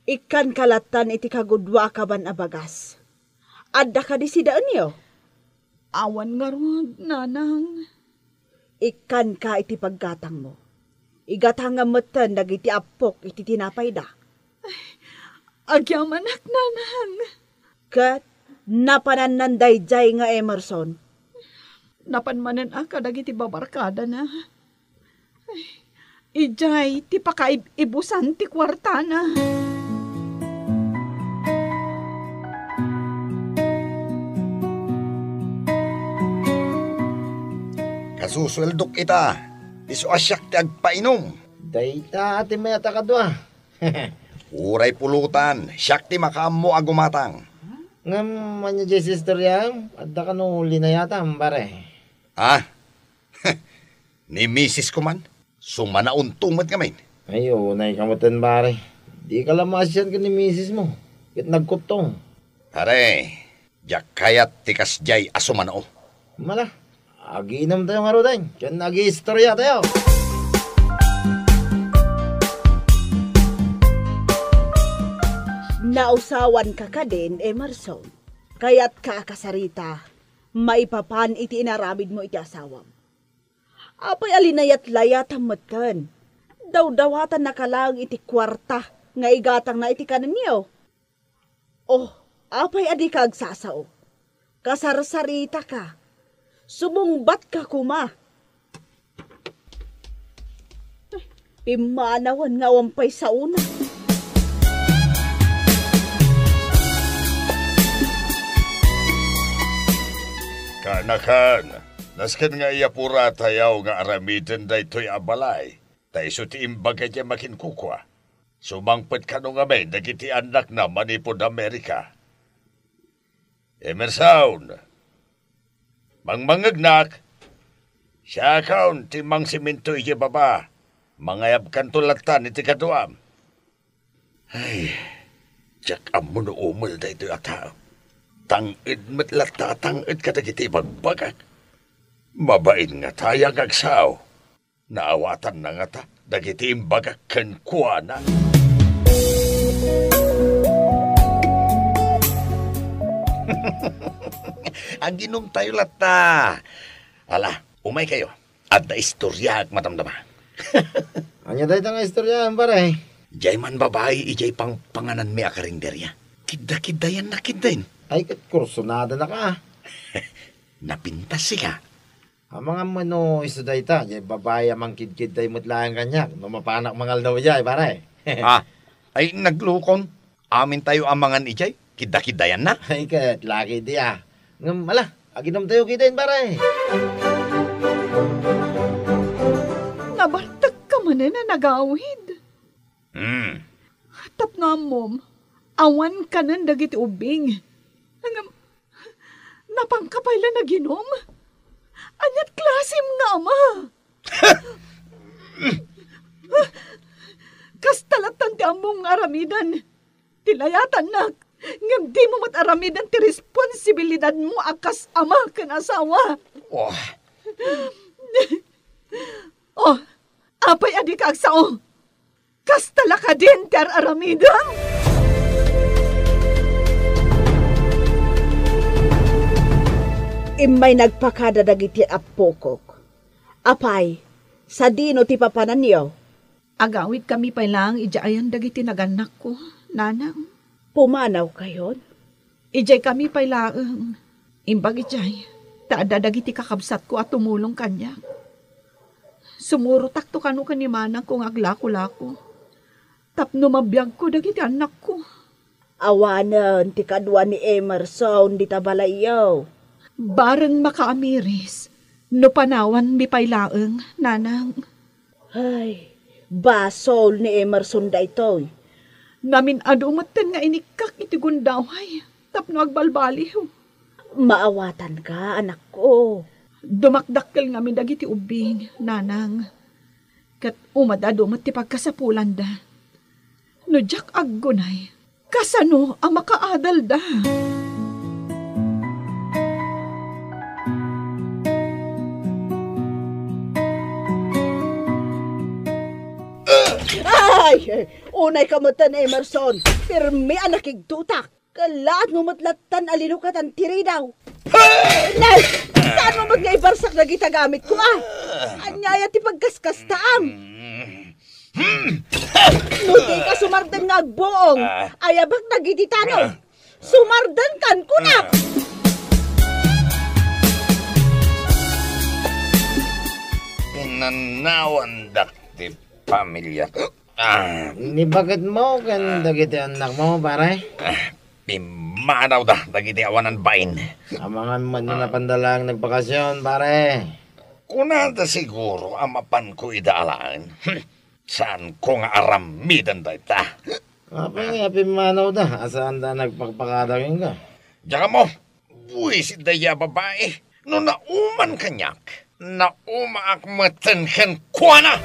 Ikkanka lattan iti kagudua a kaban a bagas. Adda kadi sidaenyo? Awan ngarud, Nanang. Ikkanka iti paggatangmo. Igatangam metten dagiti appok iti tinapayda. Ay, agyamanak, Nanang. Ket napanannan daydiay nga Emerson? Napan manen a kadagiti babarkadana. Ay, idiay ti pakaib-ibusan ti kuartana. Kasusueldok ita, isu a siak ti agpainom. Dayta ti mayat a kadua. Uray pulutan, siak ti makaammo a gumatang. Ngem ania diay istoriam? Adda kano linayatam, pare? Ah? Ni misis ko man, sumanaonto met ngamin. Ay, unay ka metten, pare. Dika la maasian ken ni misis mo, ket nagkuttong. Pare, diak kayat ti kasdiay a sumanao. Mala, agiinomtayo ngaruden, ken agiistoriatayo. Nausawanka kadin, Emerson? Kayatka a kasarita maipapan iti inaramidmo iti asawam? Apay a linayat-layatam metten? Dawdawatannaka laeng iti kuarta nga igatangna iti kanenyo. Oh, apay a dika agsasao? Kasarsaritaka. Sumungbatka koma. Pimmanawen nga awan pay saona. Kanakan, nasken nga iyapuratayo nga aramiden daytoy a balay, ta isu ti imbaga diay makinkukua. Sumangpet kano ngamin dagiti annakna manipud Amerika. Emerson, mangmangngegnak, siakon ti mangsiminto idiay baba. Mangayabkanto lattan iti kaduam. Ay, diak ammo no umel daytoy a tao. Tang-ed met latta a tang-ed kadagiti ibagbagak. Mabain ngata a agsao. Naawatanna ngata dagiti imbagak kenkuana. Aginomtayo latta. Ala, umaykayo. Adda istoriaek madamdama. Ania dayta nga istoriaem, pare? Diay man babai idiay pangpangananmi a karinderya. Kidda-kiddayannak ketdin. Ay, ket kursunadana ka. Napintas sika. Amangan met no isu dayta, diay babai a mangkidkidday met laeng kaniak no mapanak mangaldaw idiay, pare. Ah, ay, naglukon. Amintayo amangan idiay, kidda-kiddayanna. Ay, ket laki idi, ah. Ngem, ala, aginomtayo ketdin, pare. Nabartekka manen a nagawid. Hmm. Tapno ammom, awan kanen dagiti ubbing. Ngem, napanka pay la naginom? Aniat klasem nga ama? Kasta lattan ti ammom nga aramiden. Ti layatannak, ngem dimo met aramiden ti responsibilidadmo a kas ama ken asawa. Oh. Oh, apay a dika agsao? Kasta la kadin ti ar-aramidem? Immay nagpakada dagiti appokok. Apay, sadino ti papananyo? Agawidkami pay laeng idiay ayan dagiti nagannakko, nanang. Pumanawkayon? Idiaykami pay laeng. Imbag idiay, ta adda dagiti kakabsatko a tumulong kaniak. Sumurotakto kano ken ni manangko nga aglakolako tapno mabiagko dagiti annakko. Awanen ti kadua ni Emerson dita balayyo. Bareng makaamiris no panawanmi pay laeng, nanang. Ay, basol ni Emerson daytoy. Namin-adu metten nga inikkak iti gundaway tapno agbalbaliw. Maawatanka, anakko. Dumakdakkel ngamin dagiti ubbing, nanang. Ket umad-adu met ti pagkasapulanda. No diak aggunay, kasano a makaadalda? Ay! Unayka metten, Emerson. Pirmi a nakigdutak. Kalaat no met lattan a linukatan ti ridaw. Nay! Saan mo met nga ibarsak dagita gamitko, a? Aniaya ti pagkaskastaam? No dika sumardeng nga agbuong, ayabak dagiti tanod. Sumardengkan, kunak! Pinanawandak ti pamilya. Ah. Ni baketmo ken dagiti annakmo, pare? Ah, pimmanawda dagiti awanan bain. Amangan met no napanda laeng nagbakasyon, pare. Kunada siguro a mapanko ida alaen. Hmm. Saanko nga aramiden dayta. Apay nga pimmanawda a saanda nagpakpakada kenka? Diak ammo. Buisit dayta a babai. No nauman kaniak, naumaak metten kenkuana.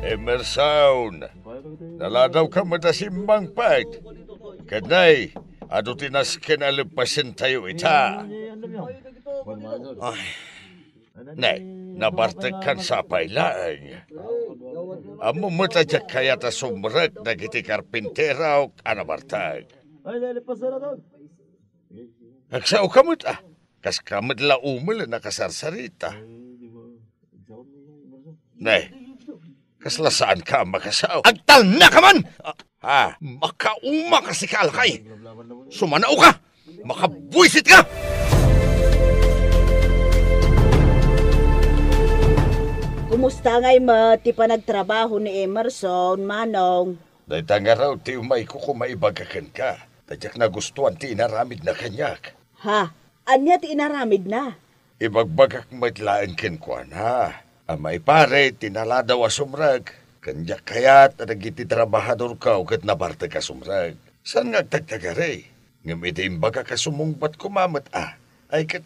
Emerson, naladawka met a simmangpet. Ket nay, adu ti nasken a leppasentayo ita. Ay. Ne, nabartekkan sapay laeng. Ammom met a diak kayat a sumrek dagiti karpintero a nabartek. Agsaoka met, a, kaska met la umel a nakasarsarita. Ne, kasla saanka a makasao. Agtalnaka man! A, makauma ka sika, lakay! Sumanaoka! Makabuisitka! Kumusta ngay met ti panagtrabaho ni Emerson, Manong? Dayta ngarud ti umayko koma ibaga kenka. Ta diak nagustuan ti inaramidna kaniak. Ha? Ania ti inaramidna? Ibagbagak met laeng kenkuana a maiparit ti naladaw a sumrek, ken diak kayat a dagiti trabahadorko ket nabartek a sumrek. Saan nga agtagtagari? Ngem idi imbagak a sumungbat koma met a, ay ket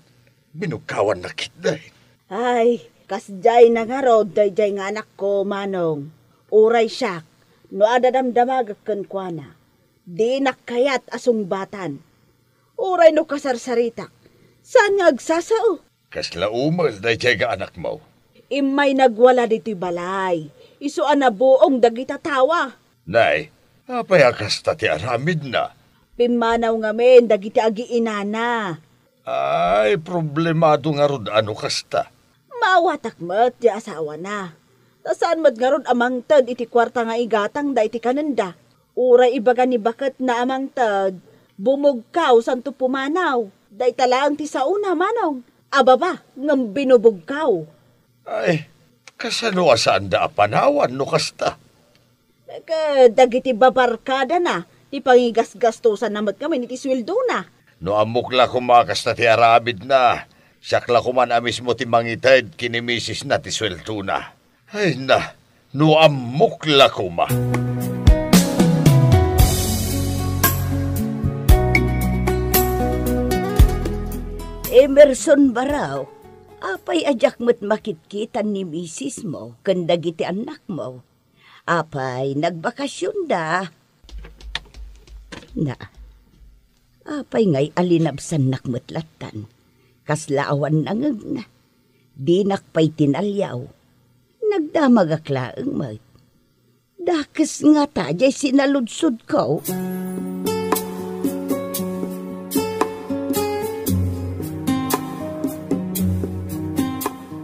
binugkawannak ketdi. Ay, kasdiay na ngarud daydiay nga anakko, Manong. Uray siak, no adda damdamagek kenkuana, dinak kayat a sungbatan. Uray no kasarsaritak, saan nga agsasao? Kasla umel daydiay nga anakmo? Immay nagwala ditoy balay, isu a nabuong dagita tawa. Nay, Apay a kasta ti aramidna? Pimmanaw ngamin dagiti agiinana. Ay, problemado ngarud a no kasta. Maawatak met ti asawana. Ta saan met ngarud a mangted iti kuarta nga igatangda iti kanenda. Uray ibaga ni baketna a mangted, bumugkaw santo pumanaw. Dayta laeng ti saona, Manong. Ababa, ngem binubugkaw. Ay, kasano a saanda a panawan no kasta? Ket dagiti babarkadana, ti pangigasgastosanna met ngamin iti sueldona. No ammok la koma a kasta ti aramidna, siak la koman a mismo ti mangited ken ni misisna ti sueldona. Ay na, no ammok la koma. Emerson Barao, apay a diak met makitkitan ni misismo ken dagiti annakmo? Apay, nagbakasionda? Na, apay ngay a linabsannak met lattan? Kasla awan nangegna. Dinak pay tinaliaw. Nagdamagak laeng met. Dakes ngata diay sinaludsodko.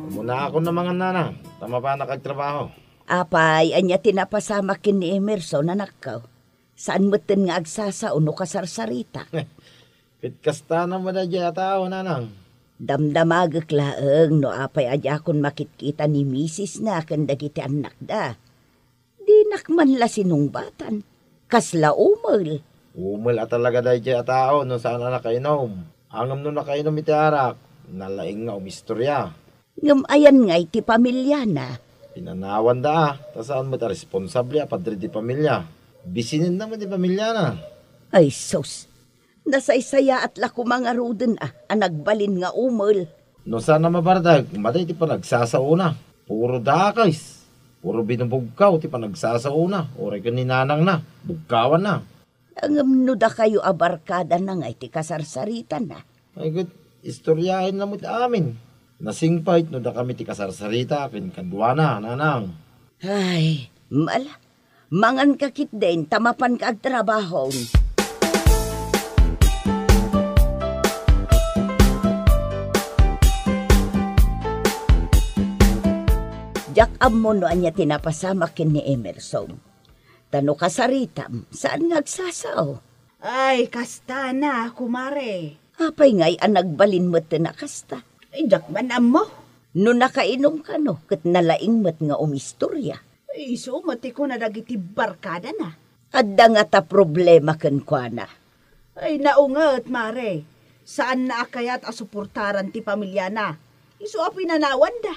Umuna ako na mangan, nanang, ta mapanak agtrabaho. Apay, ania ti napasamak ken ni Emerson, anakko? Saan metten nga agsasao no kasarsarita? Ket kasta na met daydiay a tao, nanang. Damdamagek laeng no apay a diakon makitkita ni misisna ken dagiti annakda. Dinak man la sinungbatan. Kasla umel. Umel a talaga daydiay a tao no saan a nakainom. Ngem no nakainom iti arak, nalaing nga umistorya. Ngem ayan ngay ti pamiliana? Pinanawanda a, ta saan met a responsable a padre di pamilia. Bisinenna met ti pamiliana. Ay sus, nasaysayaat la koma ngaruden a, a nagbalin nga umel. No saan a mabardag, madi ti panagsasaona. Puro dakes, puro binubugkaw ti panagsasaona, uray ken ni nanangna, bugkawanna. Ngem no dakayo a barkadana ngay ti kasarsaritana? Ay, ket istoryaenna met amin. Nasingpet no dakami ti kasarsarita ken kaduana, nanang. Ay, mala. Manganka ketdin ta mapanka agtrabaho. Diak ammo no ania ti napasamak ken ni Emerson. Ta no kasaritam, saan nga agsasao? Ay, kasta na, kumare. Apay ngay a nagbalin metten a kasta? Ay, diak man ammo. No nakainom kano, ket nalaing met nga umistorya. Ay, isu met ti kuna dagiti barkadana. Adda ngata problema kenkuana? Ay, naunget, mare. Saanna a kayat a suportaran ti pamiliana. Isu a pinanawanda.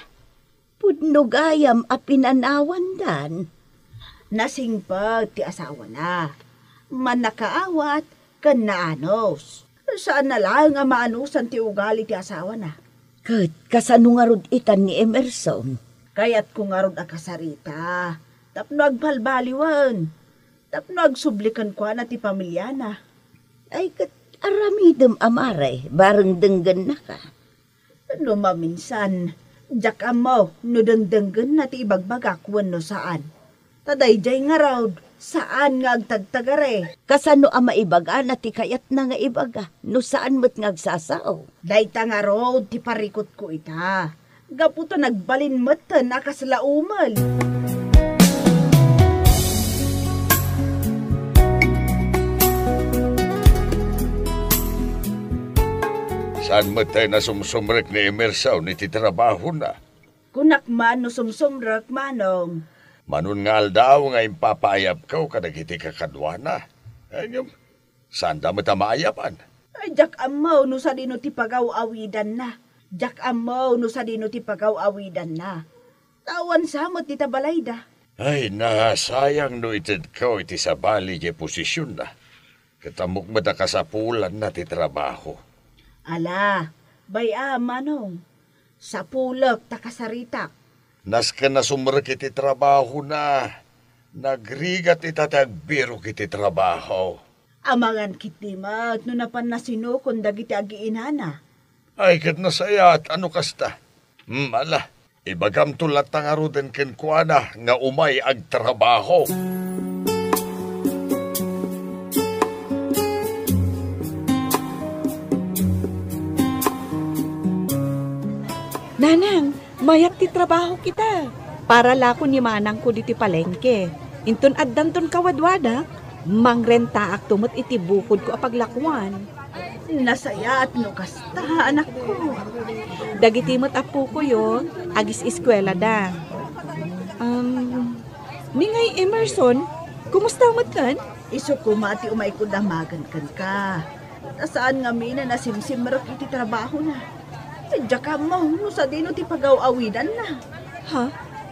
Pudno gayam a pinanawandan? Nasingpet ti asawana. Mannakaawat ken naanus. Saanna laeng a maanusan ti ugali ti asawana. Ket kasano ngarud itan ni Emerson? Kayatko ngarud a kasarita tapno agbalbaliwen, tapno agsubli kenkuana ti pamiliana. Ay, ket aramidem a mare, bareng denggennaka. No maminsan, diak ammo no dengdenggenna ti ibagbagak wenno saan. Ta daydiay ngarud, saan nga agtagtagare. Kasano a maibagana ti kayatna nga ibaga no saan met nga agsasao? Dayta ngarud ti parikutko ita. Gapu ta nagbalin metten a kasla umel. Saan met tay nasumsumrek ni Emerson iti trabahona? Kunak man no sumsumrek, Manong. Manon nga aldaw nga impapaayabko kadagiti kakaduana. Ay, ngem, saanda met a maayaban? Ay, diak ammo no sadino ti pagaw-awidanna. Diak ammo no sadino ti pagaw-awidanna. Ta awan sa met dita balayda. Ay, nasayang no itedko iti sabali diay posisionna. Ket ammok met a kasapulanna ti trabaho. Ala, bay-am, Manong. Sapulek ta kasaritak. Nasken a sumrek iti trabahona, nagrigat ita ti agbirok iti trabaho. Amangan ketdi met no napanna sinukon dagiti agiinana. Ay, ket nasayaat a no kasta. Hmm, ala, ibagamto latta ngaruden kenkuana nga umay agtrabaho. Nanang, mayat ti trabaho kita. Para lakon ni manangko ditoy palengke. Inton addanton kawadwadak, mangrentaakto met iti bukodko a paglakuan. Nasayaat no kasta, anakko. Dagiti met appokoyo, agis-eskuelada. Um, ni ngay Emerson, kumusta met ken? Isu koma ti umayko damagen kenka. Ta saan ngamin a nasimsimrek iti trabahona. Diak ammo no sadino ti pagaw-awidanna. Ha?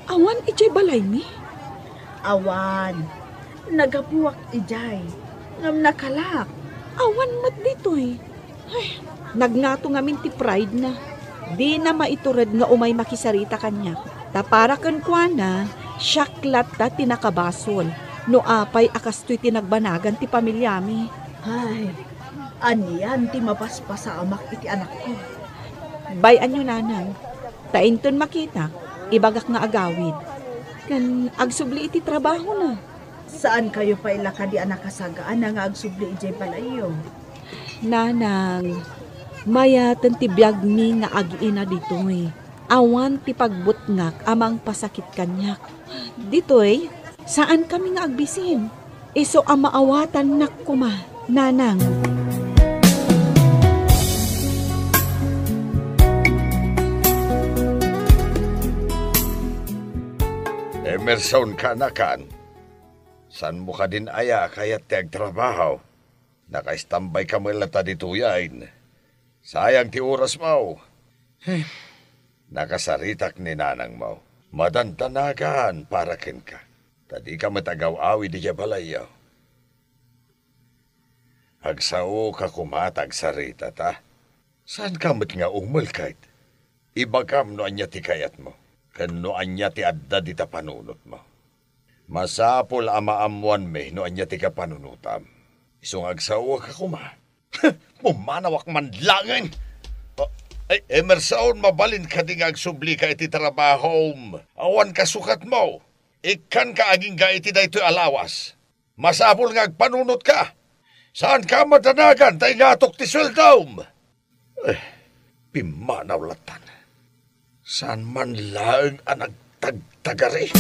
Awan idiay balaymi? Awan. Naggapuak idiay. Ngem nakalak. Awan met ditoy. Ay, nagngato ngamin ti pride na. Dina maitured nga umay makisarita kaniak. Ta para kenkuana, siak latta ti nakabasol. No apay a kastoy ti nagbanagan ti pamiliami. Ay, anian ti mapaspasamak iti anakko. Bay-anyo, nanang. Ta inton makitak, ibagak nga agawid. Ken agsubli iti trabahona. Saan kayo pay la kadi a nakasagana nga agsubli idiay balayyo? Nanang, mayaten ti biagmi nga ag-ina ditoy. Awan ti pagbutngak a mangpasakit kaniak. Ditoy, saankami nga agbisin. Isu a maawatannak koma, nanang. Emerson, kaanakan. Saanmo kadin aya a kayat ti agtrabaho? Nakaistambayka met latta ditoy, ay. Sayang ti orasmo. Nakasaritak ni nanangmo. Madandanagan para kenka. Ta dika met agaw-awid idiay balayyo. Agsaoka koma ta agsaritata. Saanka met nga umel ket ibagam no ania ti kayatmo, ken no ania ti adda dita panunotmo. Masapul a maammoanmi no ania ti kapanunotam. Isu nga agsaoka koma. Pumanawak man laeng! Oh, ay, Emerson, mabalin kadi nga agsublika iti trabahom? Awan kasukatmo. Ikkanka agingga iti daytoy a lawas. Masapul nga agpanunotka. Saanka madanagan ta ingatok ti sueldom. Eh, pimmanaw lattan. Saan man laeng a nagtagtagari?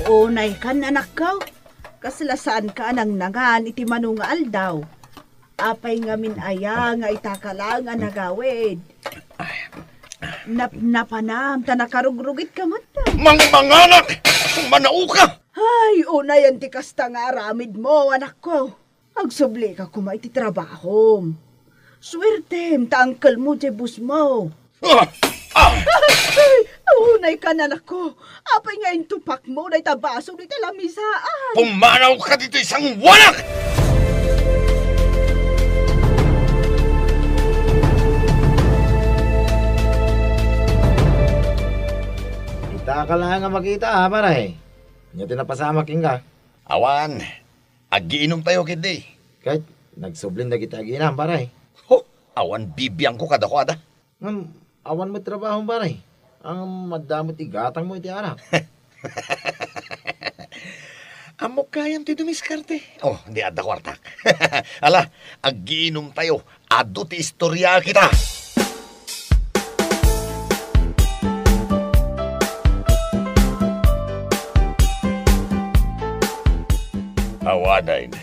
Unay kan, anakko. Kasla saanka a nangnangan iti mano nga aldaw. Apay ngamin aya nga itaka laeng a nagawid? Napnapanam ta nakarugrugitka met. Mangmanganak! Manauka! Ay, unayan ti kasta nga aramidmo, anakko. Agsublika koma iti trabahom. Suertem ta angkelmo diay bossmo. Ah! Ah! Ay, unayka, anakko. Apay nga intupakmo dayta basol iti lamisaan? Pumanawka ditoy sangwanak! Itaka laeng a makita, a, pare. Ania ti napasamak kenka? Awan. Aggiinumtayo ketdi. Ket nagsublin dagiti agiinam, pare. Ho, awan bibiangko kadakuada. Ngem awan met trabahom, pare. Ngem adda met igatangmo iti arak. Ammok gayam ti dumiskarte. Oh, di adda kuartak. Ala, aggiinumtayo. Adu ti istorya kita. Awanen,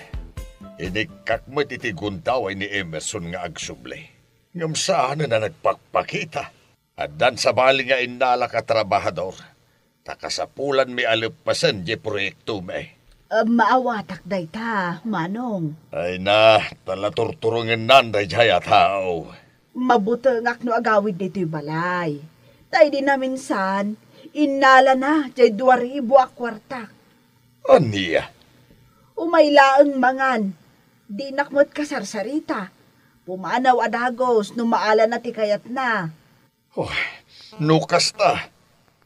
inikkak met iti gundaway ni Emerson nga agsubli. Ngem saanen a nagpakpakita. Addan sabali nga innalak a trabahador, ta kasapulanmi a leppasen diay proyektomi. Ah, maawatak dayta, Manong. Ay na, ta la turturongennan daydiay a tao. Mabutengak no agawid ditoy balay. Ta idi naminsan, innalana diay dua ribu a kuartak. Ania? Umay laeng mangan. Dinak met kasarsarita. Pumanaw a dagus no maalana ti kayatna. Oh, no kasta,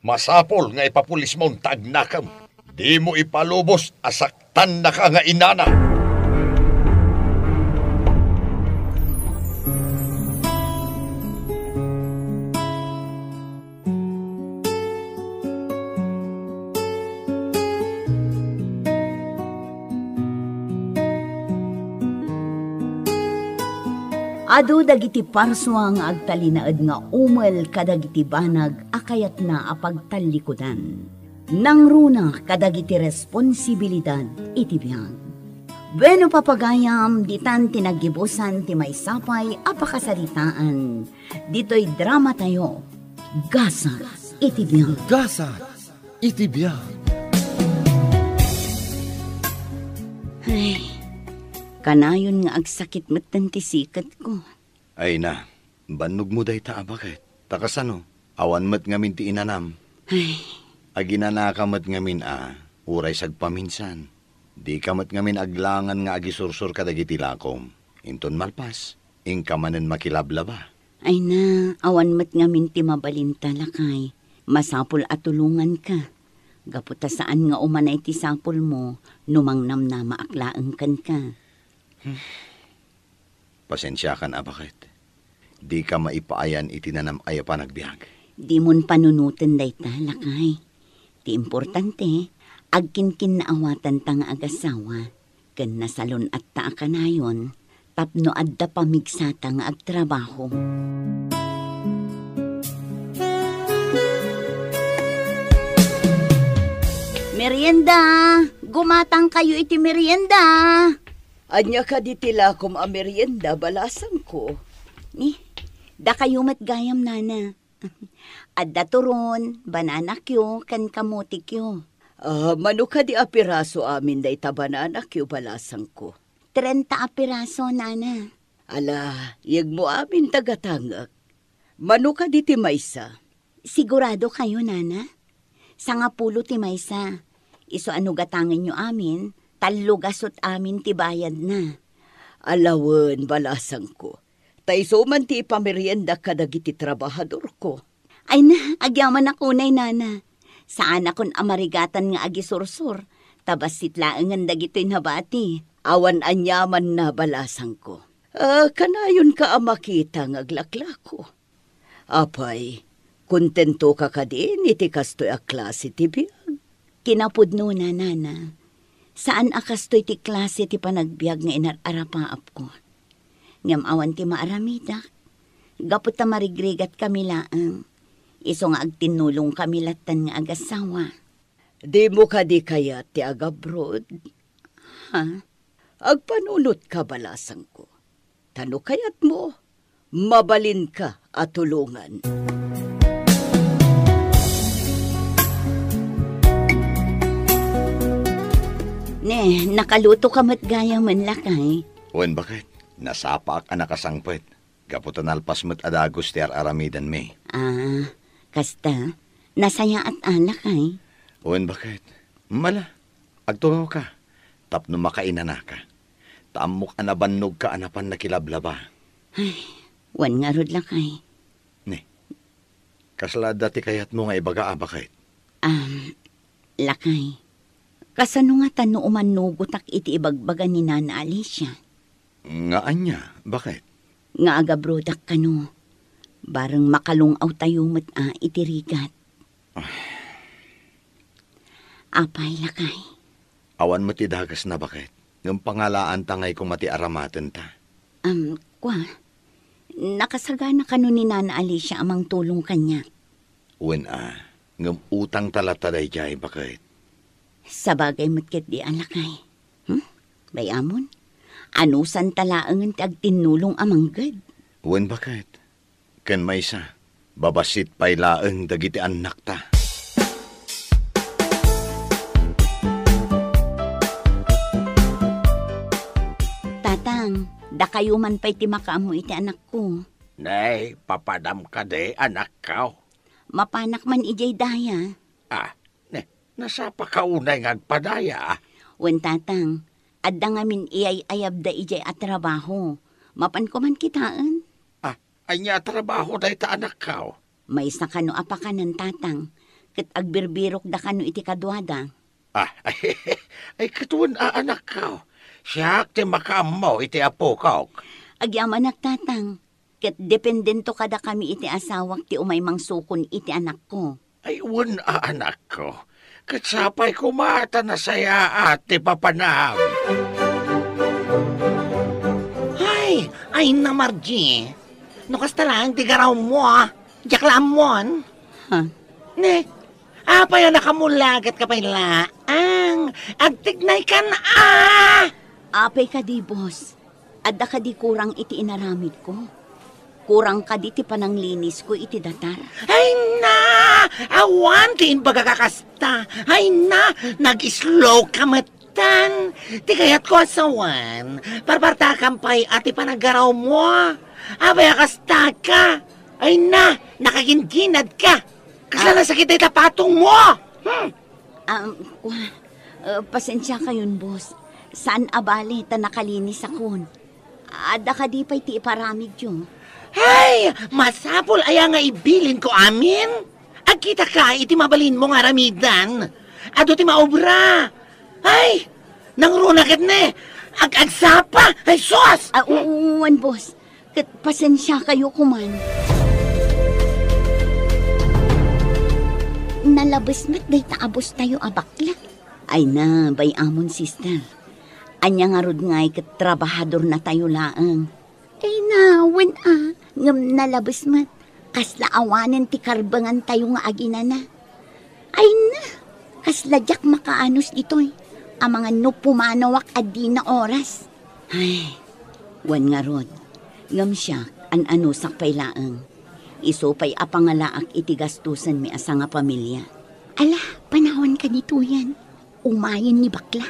masapul nga ipapulismon ta agnakem. Dimo ipalubos a saktannaka nga inana. Adu dagiti parsua nga agtalinaed nga umel kadagiti banag a kayatna a pagtallikudan. Nangruna kadagiti responsibilidad iti biag. Bueno, papagayam, ditan ti naggibusan ti maysa pay a pakasaritaan ditoy dramatayo, Gasat iti Biag. Gasat iti Biag. Ay, kanayon nga agsakit metten ti siketko. Ay na, bannogmo dayta a baket. Ta kasano, awan met ngamin ti inanam. Ay. Aginanaka met ngamin a, uray sagpaminsan. Dika met ngamin aglangan nga agisursor kadagiti lakom. Inton malpas, inka manen makilablaba. Ay na, awan met ngamin ti mabalinta, lakay. Masapul a tulonganka. Gapu ta saan nga umanay ti sapulmo no mangnamnamaak laeng kenka. Pasensiakan a baket. Dika maipaayan iti nanam-ay a panagbiag. Dimon panunoten dayta, lakay. Ti importante, agkinkinnaawatanta nga agassawa, ken nasalun-atta a kanayon tapno adda pamigsata nga agtrabaho. Merienda! Gumatangkayo iti merienda! Ania kadi ti lakom a merienda, balasangko? Ni, dakayo met gayam, nana. Adda turon, banana cue, ken kamote cue. Ah, mano kadi a piraso amin dayta banana cue, balasangko? Trenta a piraso, nana. Ala, yegmo amin ta gatangek. Mano kadi ti maysa? Sigurado kayo, nana? Sangapulo ti maysa. Isu a no gatangenyo amin, tallo gasut amin ti bayadna. Ala wen, balasangko. Ta isu man ti ipameriendak kadagiti trabahadorko. Ay na, agyamanak unay, nana. Saanakon a marigatan nga agisursor, ta bassit laengen dagitoy nabati. Awan aniamanna, balasangko. Ah, kanayonka a makita nga aglaklako. Apay, kontentoka kadin iti kastoy a klase ti biag? Kinapudnona, nana, saan a kastoy ti klase ti panagbiag nga inar-arapaapko. Ngem awan ti maaramidak, gapu ta marigrigatkami laeng, isu nga agtinnulongkami lattan nga agassawa. Dimo kadi kayat ti agabroad? Ha? Agpanunotka, balasangko. Ta no kayatmo, mabalinka a tulongan. Ne, nakalutoka met gayamen, lakay? Wen, baket. Nasapaak a nakasangpet. Gapu ta nalpas met a dagus ti ar-aramidanmi. Ah, kasta? Nasayaat a, lakay? Wen, baket. Mala, agtungawka tapno makainanaka. Ta ammok a nabannogka a napan nakilablaba. Ay, wen ngarud, lakay. Ni, kasla adda ti kayatmo nga ibaga a, baket? Am, lakay, kasano ngata no umannugotak iti ibagbaga ni Nana Alicia? Nga ania, baket? Nga agabrodak kano, bareng makalung-awtayo met a iti rigat. Ah. Apay, lakay? Awan met ti dakesna, baket. Ngem pangalaanta ngay koma ti aramatenta. Am, kua, nakasagana kano ni Nana Alicia a mangtulong kaniak? Wen a, ngem utangta latta daydiay, baket. Sabagay met ketdi a, lakay. Hmm? Bay-amon, anusanta laengen ti agtinnulong a mangged. Wen, baket. Ken maysa, babassit pay laeng dagiti annakta. Tatang, dakayo man pay ti makaammo iti anakko. Nay, papanam kadi, anakko? Mapanak man idiay daya. Ah, ne, nasapaka unay nga agpadaya? Wen, tatang, adda ngamin iyay-ayabda idiay a trabaho. Mapanko man kitaen. Ah, ania a trabaho dayta, anakko? Maysa kano a pakanen, tatang, ket agbirbirokda kano iti kaduada. Ah, ay, ket wen a, anakko. Siak ti makaammo iti apokok. Agyamanak, tatang. Ket dependento kadakami iti asawak ti umay mangsukon iti anakko. Ay, wen a, anakko. Ket sapay koma ta nasayaat ti papanam. Hay, Ay na, Margie. No kasta laeng ti garawmo, ah. Diak la ammon. Ha? Ne, apay a nakamulagat ka pay laang? Agtignay kan, ah! Apay kadi, boss? Adda kadi kurang iti inaramidko? Kurang kadi ti pananglinisko iti datar? Ay na! Awan ti imbagak a kasta. Ay na! Nag-slow ka met. Tan, ti kayatko a sawen, parpartakan pay a ti panaggarawmo. Apay a kasta ka? Ay na, nakagingginad ka. Kasla Ah. nasakit ti patongmo. Hmm. Um, kwa, uh, pasensiakayon, boss. Saan a bale ta nakalinisakon. Adda kadi pay ti iparamidyo? Ay, masapul aya nga ibilinko amin? Agkitaka iti mabalinmo nga aramidan. Adu ti maobra. Ay, nangruna ket ne. Ag-agsapa. Ay, sus! Ah, u-, wen, boss. Ket pasensiakayo koman. Nalabes met dayta a bosstayo a bakla. Ay na, bay-amon, sister. Ania ngarud ngay ket trabahadornatayo laeng? Ay na, wen a, ngem nalabes met. Kasla awanen ti karbengantayo nga aginana. Ay na, kasla diak makaanus ditoy. Amangan no pumanawak a dina oras. Ay, wen ngarud. Ngem siak, an-anusak pay laeng. Isu pay a pangalaak iti gastusenmi a sangapamilia. Ala, panawanka ditoyen. Umayen ni bakla,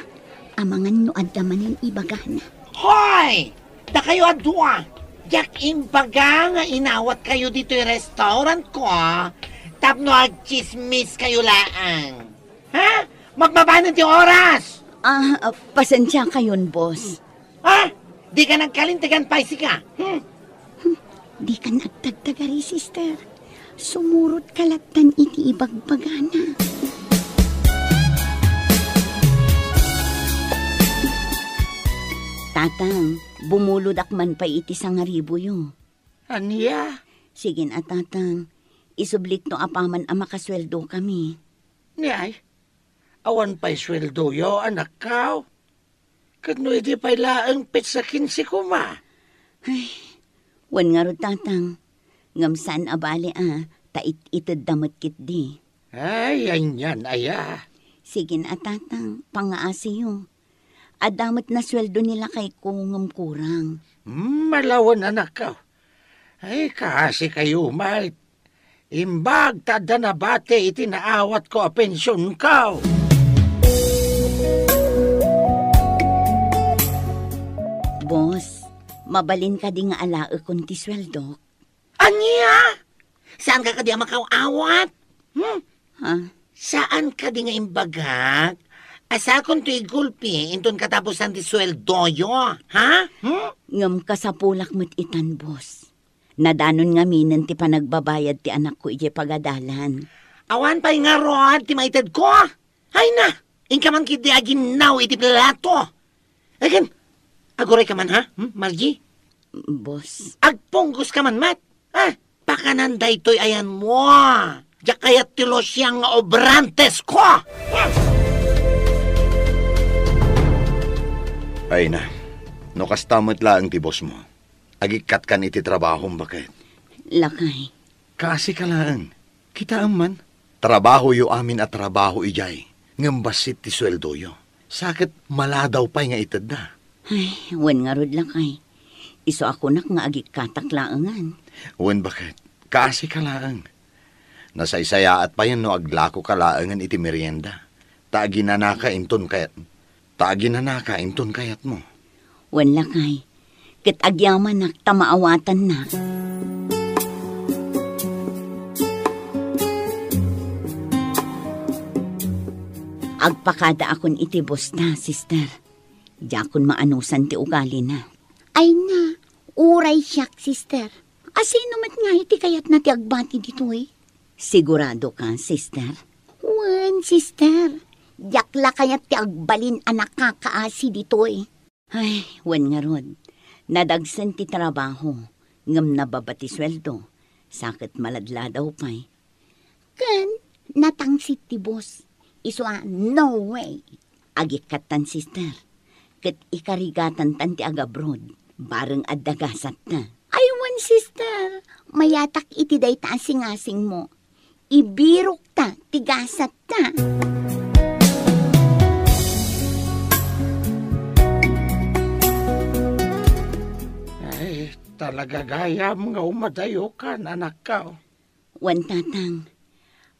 amangan no adda manen ibagana. Hoy! Dakayo a dua! Diak imbaga nga inawatkayo ditoy restaurantko, ah, tapno agtsismiskayo laeng. Ha? Magmabanen ti oras! Ah, ah, pasensiakayon, boss. Ha? Dika nagkalintegan pay sika? Hmm? Hmm, dika agtagtagari, sister. Sumurotka lattan iti ibagbagana. Tatang, bumulodak man pay iti sangaribuyo. Ania? Sige a, Tatang. Isublikto apaman a makasueldo kami. Ni ay? Awan pay sueldoyo, anakko? Ket no idi pay laeng petsa kinse koma? Ay, wen ngarud, Tatang. Ngem saan a bale a, ta it-itedda met ketdi. Ay, anian aya? Sige a, Tatang, pangaasiyo. Adda met nasueldo ni lakayko ngem kurang. Hmm, malawen, anakko. Ay, kaasikayo met. Imbag ta adda nabati iti naawatko a pensionko. Boss, mabalin kadi nga alaekon ti sueldok? Ania? Saan ka kadi a makaawat? Hmm? Ha? Saan kadi nga imbagak a sakonto igulpi inton katapusan ti sueldoyo? Ha? Hmm? Ngem kasapulak met itan, boss. Nadanon ngaminen ti panagbabayad ti anakko idiay pagadalan. Awan pay ngarud ti maitedko? Ay na, inka man ketdi aginnaw iti plato. Ay ken, aguray ka man, ha? Hmm, Margie? Boss. Agpunggos ka man met. Ah, pakanan daytoy ayanmo. Diak kayat ti losiang nga obrantesko. Ay na, no kasta met laeng ti bossmo. Agikkat kan iti trabahom, baket. Lakay. Kaasi ka laeng. Kitaem man, trabahoyo amin a trabaho idiay, ngem bassit ti sueldoyo. Sa ket maladaw pay nga itedda. Ay, wen ngarud, lakay. Isu a kunak nga agikkatak laengen. Wen, baket, kaasi ka laeng. Nasaysayaat payen no aglako ka laengen iti merienda. Ta aginanaka inton kayat, ta aginanaka inton kayatmo. Wen, lakay, ket agyamanak ta maawatannak. Agpakadaakon iti bosta, sister. Diakon maanusan ti ugalina. Ay na, uray siak, sister. Asino met ngay ti kayatna ti agbati ditoy? Sigurado ka, sister? Wen, sister. Diak la kayat ti agbalin a nakakaasi ditoy. Ay, wen ngarud. Nadagsen ti trabaho, ngem nababa ti sueldo, sa ket maladladaw pay. Ken natangsit ti boss. Isu a, no way. Agikkattan, sister. Ket ikarigatantan ti agabroad. Bareng adda gasatta. Ay wen, sister, mayatak iti dayta a singasingmo. Ibirokta ti gasatta. Ay, talaga gayam nga umadayokan, anakko. Wen, tatang,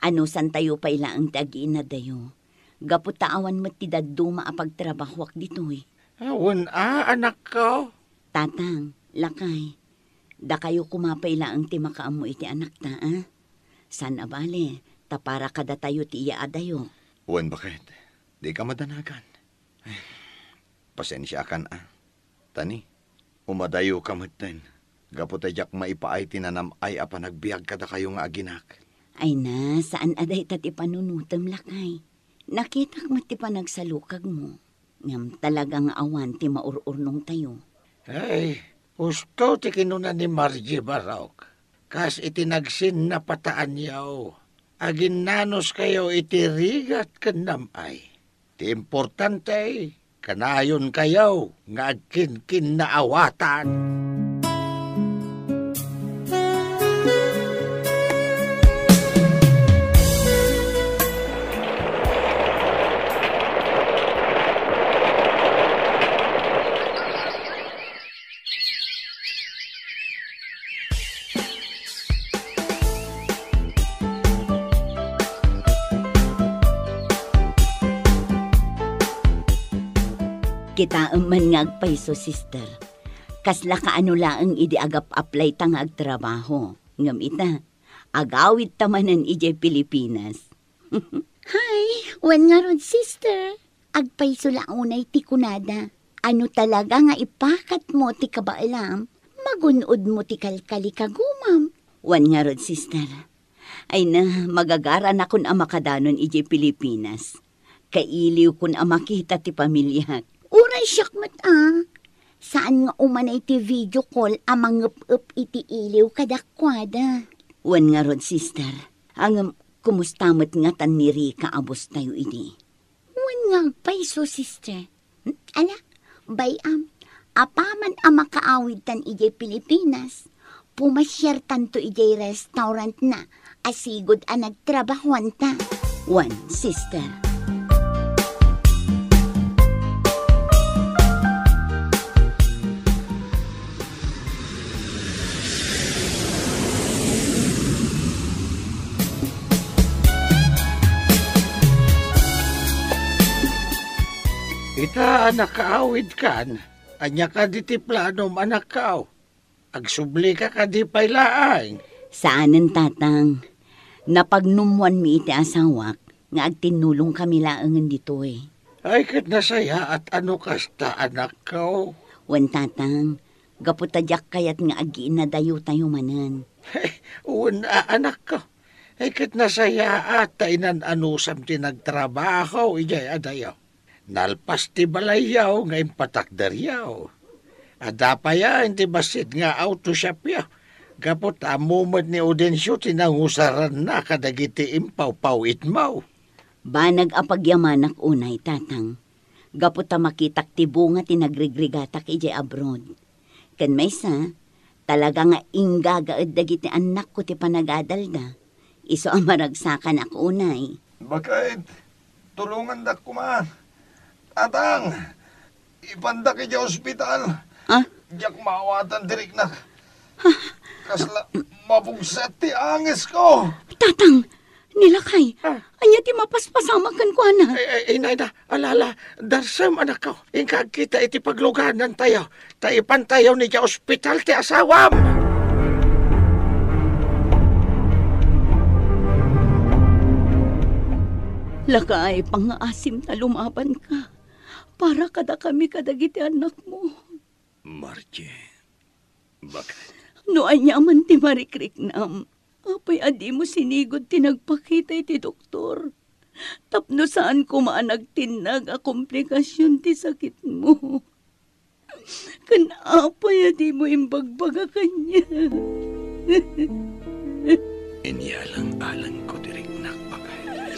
anusantayo pay laeng ti agiinadayo, gapu ta awan met ti dadduma a pagtrabahoak ditoy. Wen a, anakko. Tatang, lakay, dakayo koma pay laeng ti makaammo iti anakta, a? Saan a bale, ta para kadatayo ti iyaadayo. Wen, baket, dika madanagan. Ay, pasensiakan, a. Tani, umadayoka metten, gapu ta diak maipaay ti nanam-ay a panagbiag kadakayo nga aginak. Ay na, saan a dayta ti panunotem, lakay. Nakitak met ti panagsalukagmo. Ngem talaga nga awan ti maur-urnongtayo. Ay, husto ti kinuna ni Margie Barok. Kas iti nagsinnapataanyo, aginnanuskayo iti rigat ken nam-ay. Ti importante, kanayonkayo nga agkinkinnaawatan. Kitaem man nga agpayso, sister. Kasla kaano laeng idi agap-apply ta nga agtrabaho. Ngem ita, agawid ta manen idiay Pilipinas. Hay, wen ngarud, sister. Agpayso la unay ti kunada. Ano talaga nga ipakatmo ti kabaelam? Magun-odmo ti kalkalikagumam. Wen ngarud, sister. Ay na, magagaranakon a makadanon idiay Pilipinas. Kailiwkon a makita ti pamiliak. Uray siak met a. Saan nga umanay ti video call a mangep-ep iti iliw kadakuada? Wen ngarud, sister. Ngem, kumusta met ngatan ni Rica a bosstayo idi? Wen nga agpayso, sister. Hmm? Ala, bay-am, apaman a makaawidtan idiay Pilipinas, pumasiartanto idiay restaurantna a sigud a nagtrabahoanta. Wen, sister. Ita a nakaawidkan, ania kadi ti planom, anakko? Agsublika kadi pay laeng? Saanen, tatang. Napagnummoanmi iti asawak nga agtinnulongkami laengen ditoy. Ay, ket nasayaat a no kasta, anakko. Wen, tatang, gapu ta diak kayat nga agiinadayotayo manen. Wen a, anakko. Ay, ket nasayaat ta inan-anusam ti nagtrabaho idiay adayo. Nalpas ti balayyo nga impatakderyo. Adda payen ti bassit nga auto shopyo, gapu ta ammo met ni Audencio ti nangusaranna kadagiti impawpaw-itmo. Banag a pagyamanak unay, tatang, gapu ta makitak ti bunga ti nagrigrigatak idiay abroad. Ken maysa, talaga nga inggagaed dagiti annakko ti panagadalda. Isu a maragsakanak unay. Baket, tulongandak koma. Tatang, ipandak idiay ospital. Ah? Diak maawatan ti riknak. Kasla mapugset ti angesko. Tatang, ni lakay, Ah. ania ti mapaspasamak kenkuana? Ay, ay, inay na, ala, ala, darsem, anakko. Inka agkita iti pagluganantayo, ta ipantayo idiay ospital ti asawam. Lakay, pangngaasim ta lumabanka. Para kadakami kadagiti annakmo. Margie, baket. No aniaman ti marikriknam, apay a dimo sinigud ti nagpakita iti doktor? Tapno saan koma a nagtinnag a komplikasyon ti sakitmo. Ken apay a dimo imbagbaga kaniak? Inyalang-alangko ti riknak, baket.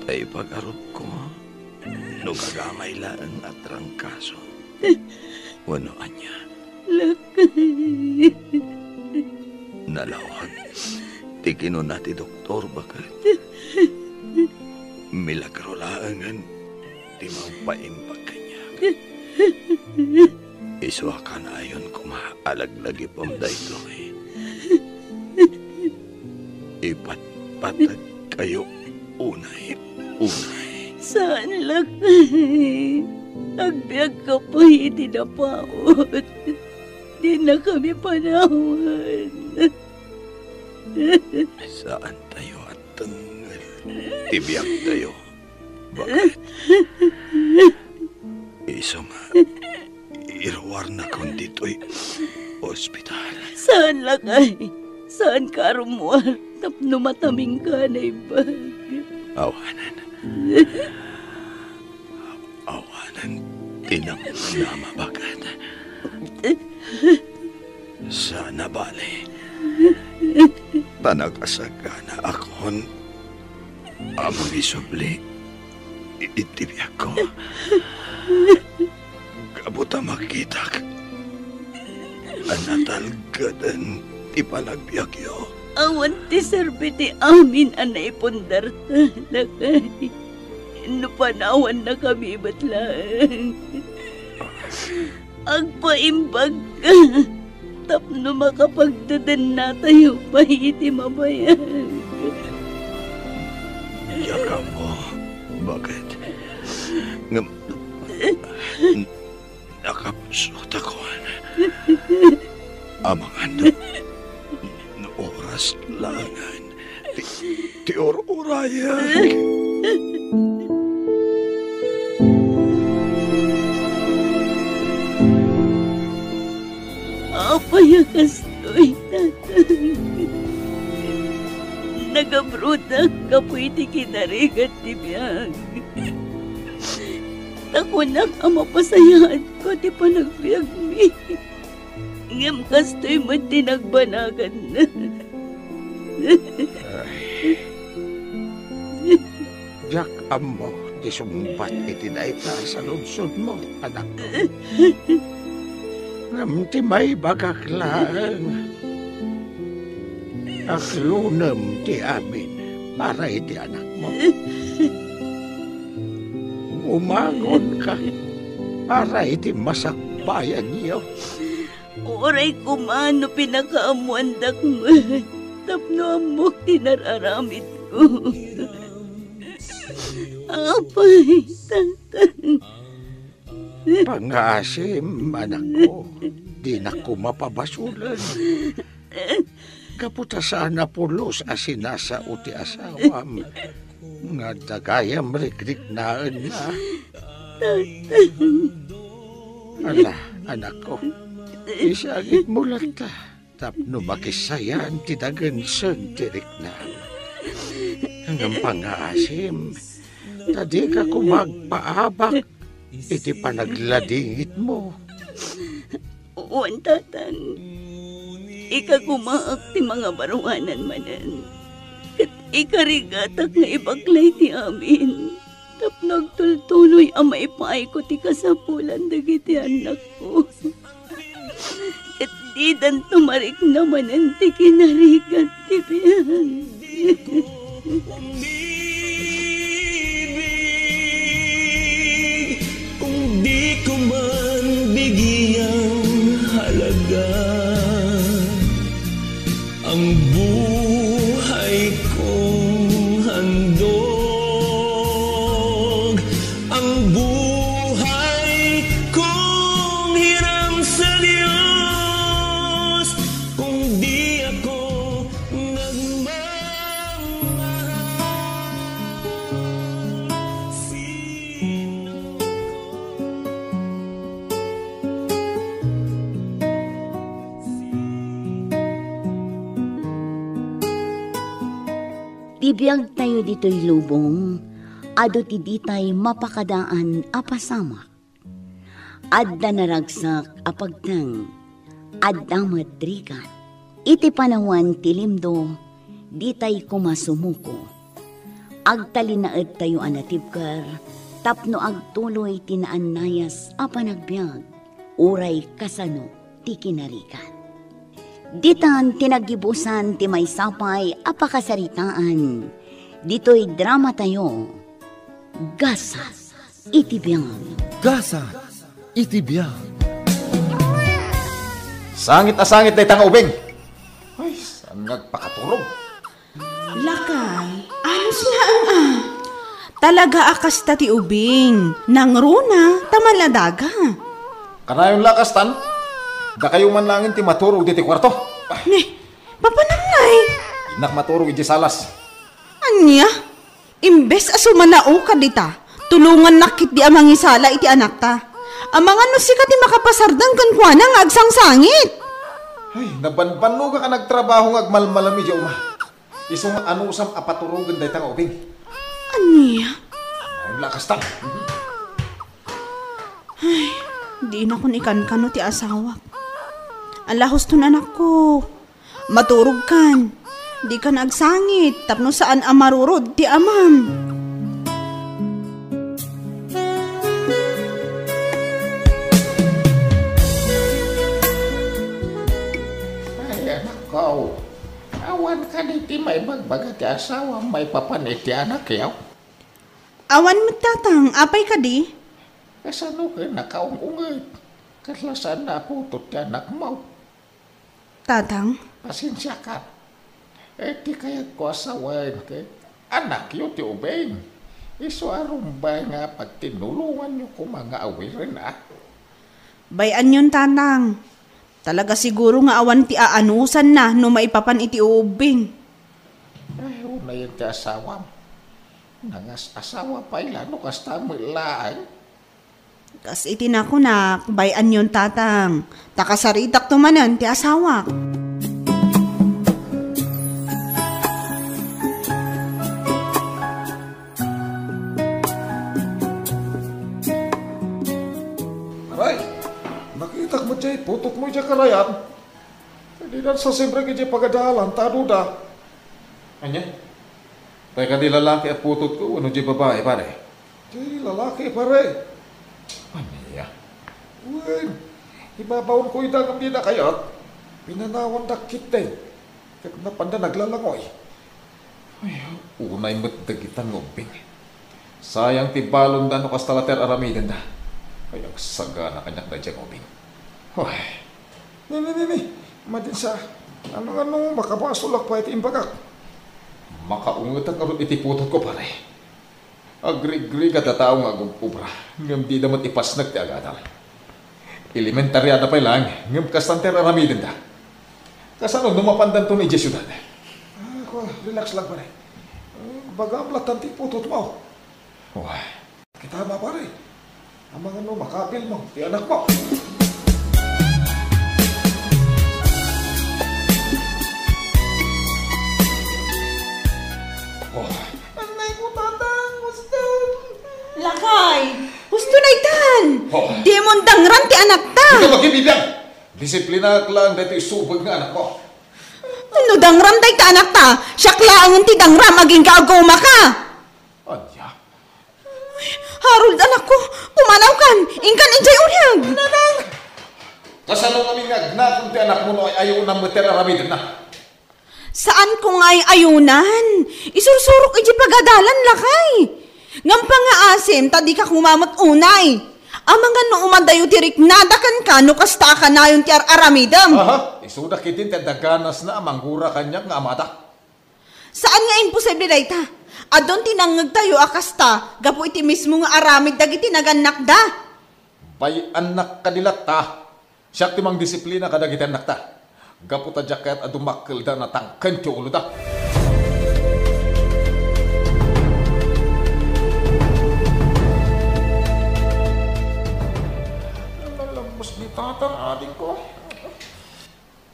Ta ipagarupko no gagamay laeng a trangkaso. Wenno ania? Lakay. Nalawan ti kinuna ti doktor, baket. Milagro laengen ti mangpaimbag kaniak. Isu a kanayon koma a laglagipem daytoy. Ipatpateg kayo unay, unay. Saan, lakay. Agbiagka pay iti napaut. Dinakami panawan. Saan tayo a tengngel ti biagtayo. Baket? Isu nga iruarnakon ditoy ospital. Saan, lakay. Saanka a rummuar tapno matamingka a naimbag. Awanen. Awanen ti namnama, baket. Saan a bale. Ta nakasaganaakon a mangisubli iti biagko. Gapu ta makitak a natalgeden ti panagbiagyo. Awan ti serbi ti amin a naipundarta, lakay. No panawannakami met laeng. Agpaimbagka tapno makapagdedennatayo pay iti mabayag. Diak ammo, baket. Ngem, nakapsutakon. Amangan no, no oras laengen ti, ti ur-urayek. Apay a kastoy, Tatang? Nagabrodak gapu iti kinarigat ti biag. Ta kunak a mapasayaatko ti panagbiagmi. Ngem kastoy met ti nagbanaganna. Ay. Diak ammo ti sungbat iti dayta a saludsodmo, anakko. Ngem ti maibagak laeng, aklonem ti amin para iti anakmo. Umangonka para iti masakbayanyo. Uray koma no pinakaammoandak met tapno ammok ti nar-aramidko. Apay, Tatang. Pangngaasim, anakko, dinak koma pabasolen. Gapu ta saan a pulos a sinasao ti asawam, nga adda gayam rikriknaenna. Ala, anakko, isagidmo latta tapno makissayan ti dagensen ti riknam. Ngem pangngaasim, ta dika koma agpaabak iti panagladingitmo. Wen, Tatang, ikagumaak ti mangabaruanan manen, ket ikarigatak nga ibaklay ti amin tapno agtultuloy a maipaayko ti kasapulan dagiti annakko. Ket didanto marikna manen ti kinarigat ti biag. Kung di ko man bigyang halaga ang buhay kong handog, ang buhay kong hiram sa Diyos, kung di ako nagmamahal, sino Ti biagtayo ditoy lubong, adu ti ditay mapakadaan a pasamak. Adda naragsak a pagteng, adda met rigat. Iti panawan ti limdo, ditay koma sumuko. Agtalinaedtayo a natibker tapno agtuloy ti naannayas a panagbiag. uray kasano ti kinarigat. Ditan ti naggibusan ti maysa pay a pakasaritaan ditoy dramatayo, Gasat iti Biag. Gasat iti Biag. Sangit a sangit dayta nga ubing. Ay, saan nga agpakaturog? Lakay, anus laeng a. Talaga a kasta ti ubing, nangruna ta maladaga. Kanayon la kastan, dakayo man laengen ti maturog ditoy kuarto. Ne, papanam ngay? Innak maturog idiay salas. Ania? Imbes a sumanaoka dita, tulongannak ketdi a mangisala iti anakta. Amangan no sika ti makapasardeng kenkuana nga agsangsangit. Ay, nabanbannogak a nagtrabaho nga agmalmalem idiay uma. Isu nga anusam a paturogen dayta nga ubing. Ania? Ay, lakas ta. Ay, dinak ikankano ti asawak. Ala, huston, anakko. Maturogkan. Dikan agsangit tapno saan a marurod ti amam. Ay, anakko. Awan kadi ti maibagbaga ti asawam maipapan iti anakyo? Awan met, Tatang. Apay kadi? Kasano ket nakaung-unget? Kasla saan a putot ti anakmo? Tatang? Pasensiaka. Eh, ti kayatko a sawen ket anakyo ti ubing. Isu a rumbay nga pagtinulonganyo koma nga awiren, a? Bay-anyon, Tatang. Talaga siguro nga awan ti aanusanna no maipapan iti ubbing. Ay, unayen ti asawam. Nangas-asawa pay la no kasta met laeng. Kas iti nakunak, bay-anyon, Tatang, ta kasaritakto manen ti asawak. Aray, nakitak met jay putotmo idiay karayan. Didan sasibrik idiay pagadalan ta aduda. Ania? Tay kadi lalaki a putotko wenno jay babai, pare? Jay lalaki, pare. Ania? Wen, ibabaonko ida ngem dida kayat. Pinanawandak ketdi. Ket napanda naglalangoy. Ay, unay met dagita nga ubbing. Sayang ti balonda no kasta la ti ar-aramidenda. Ay, agsagana kaniak daydiay nga ubbing. Ay. Ni, ni, ni, ni. Madin sa, ano, ano, makabasolak pay ti imbagak. Makaungetak ngarud iti putotko, pare. Agrigrigat a tao nga agub-obra, ngem dida met ipasnek ti agadal. Elementaryada pay laeng, ngem kastan ti ar-aramidenda. Kasano no mapandanton idiay siudad? Ah, ko, relax lang, pare. Eh, bagam latan ti putotmo. Wah. Kita ba, pare? Amangan no makapilmo ti anakmo. Oh. Anay ko, Tatang, gusto. Lakay, gusto na itan. Oh. Demon dangram ti anakta. Dika makibibiag. Disiplinak lang daytoy subed nga anakmo. No dangram dayta anakta, siak laengen ti dangram agingga a goma ka. Ania? Harold, anakko, pumanawkan. Inkan idiay uriag. Nanang! Kasano ngamin nga agnakom ti anakmo no ay-ayonam met ti ar-aramidenna? Saanko nga ay-ayonan. Isursurok idiay pagadalan, lakay. Ngem pangngaasim ta dika koma met unay. Amangan no umadayo ti riknada kenka no kasta a kanayon ti ar-aramidem. Aha, isuda ketdin ti adda ganasna a manggura kaniak nga amada. Saan nga imposible dayta. Adun ti nangngegtayo a kasta gapu iti mismo nga aramid dagiti nagannakda. Bay-annak kadi latta. Siak ti mangdisiplina kadagiti annakta. Gapu ta diak kayat a dumakkelda natangken ti uloda. Nalambos ni Tatang, adingko.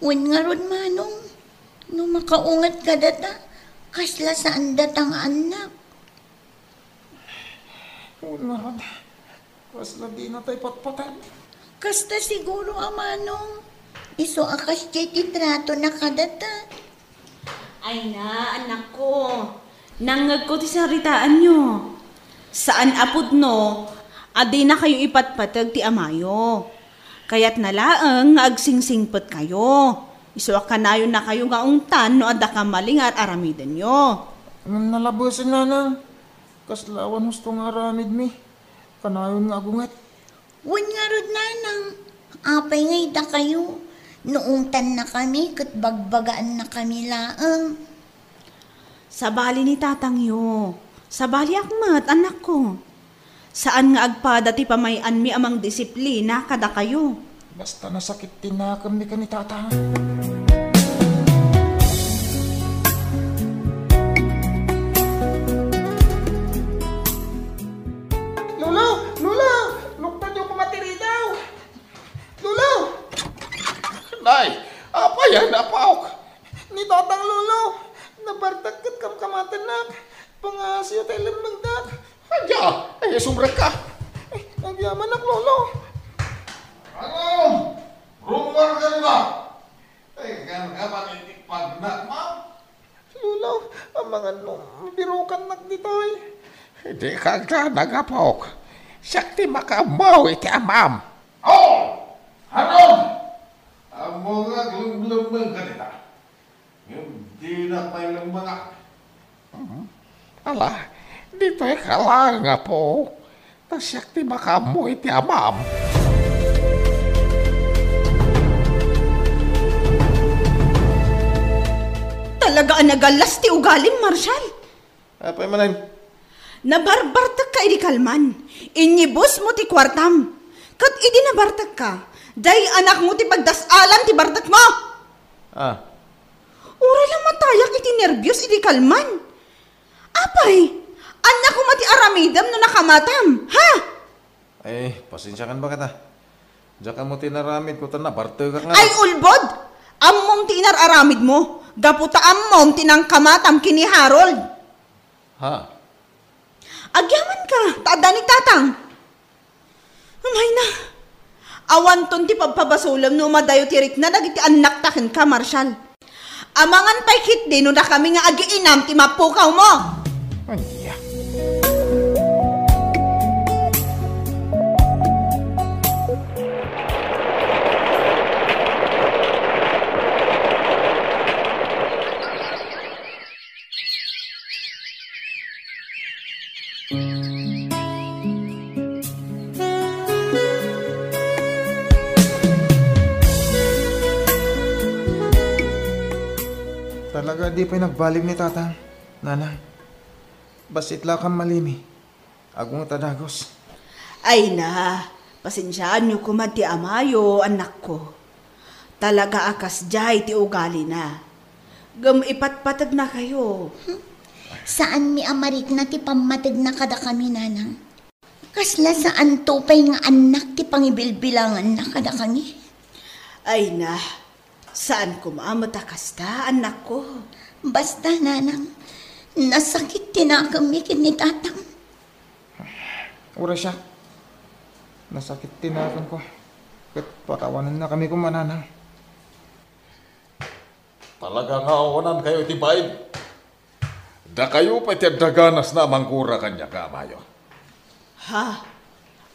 Wen ngarud, Manong, no makaunget kadata, kasla saandata nga annak? Wen ngarud, kasla dinata ipatpateg? Kasta siguro a, Manong. Isu a kasdiay ti tratona kadata. Ay na, anakko. Nangngegko ti saritaanyo. Saan a pudno a dinakayo ipatpateg ti amayo. Kayatna laeng nga agsingsingpetkayo. Isu a kanayonnakayo nga ungtan no adda kammali nga ar-aramidenyo. Ngem nalabesen, nanang. Kasla awan husto nga aramidmi. Kanayon nga agunget. Wen ngarud, nanang, apay nga idakayo? No ungtannakami ket bagbagaannakami laeng. Sabali ni tatangyo. Sabaliak met, anakko. Saan nga agpada ti pamay-anmi a mangdisiplina kadakayo. Basta nasakit ti nakemmi ken ni tatang. Lolo! Lolo! Luktanyo koma ti ridaw! Lolo! Nay, apay a napaok? Ni tatang, Lolo. Nabartek ket kamkamatennak. Pangaasiyo tay lemmengdak. Ania? Ay, sumrekka. Ay, agyamanak, Lolo. Ano? Rumor ka na? Ay, ganggaman iti pagnakma? Lolo, amangan no birukannak ditoy. Dika agdanag, apok. Siak ti makaammo iti amam. Oh! Harom! Ammo nga aglumlemmeng ka dita. Ngem dinak mailemmengak. Mhm. Ala, ditoy ka laeng, apo. Ta siak ti makaammo iti amam. Talaga a nagallas ti ugalim, Marshal. Apay manen? Nabarbartekka idi kalman. Inyibusmo ti kuartam. Ket idi nabartekka, diay anakmo ti pagdas-alan ti bartekmo. Ah. Uray la matayak iti nerbios idi kalman. Apay, ania koma ti aramidem no nakamatam, ha? Ay, pasensiakan, baketa. Diak ammo ti inaramidko ta nabartekak nga. Ay, ulbod! Ammom ti inar-aramidmo. Gapu ta ammom ti nangkamatam ken ni Harold. Ha? Agyamanka, ta adda ni tatang. Umayna. Awanton ti pagpabasolem no umadayo ti rikna dagiti annakta kenka, Marshal. Amangan pay ketdi no dakami nga agiinam ti mapukawmo. Ania? Talaga, di pay nagbalik ni Tatang, Nanang. Bassit la kammalimi. Agunget a dagus. Ay na, pasensiaanyo koma ti amayo, annakko. Talaga a kasdiay ti ugalina. Ngem ipatpategnakayo. Hmm. Saanmi a marikna ti pammategna kadakami, Nanang. Kasla saanto pay nga annak ti pangibilbilanganna kadakami? Ay na, saan koma met a kasta, annakko. Basta, Nanang, nasakit ti nakemmi ken ni Tatang. Uray siak, nasakit ti nakemko, ket pakawanennakami koma, Nanang. Talaga nga awanankayo iti bain. Dakayo pay ti adda ganasna a manggura kaniak nga amayo. Ha?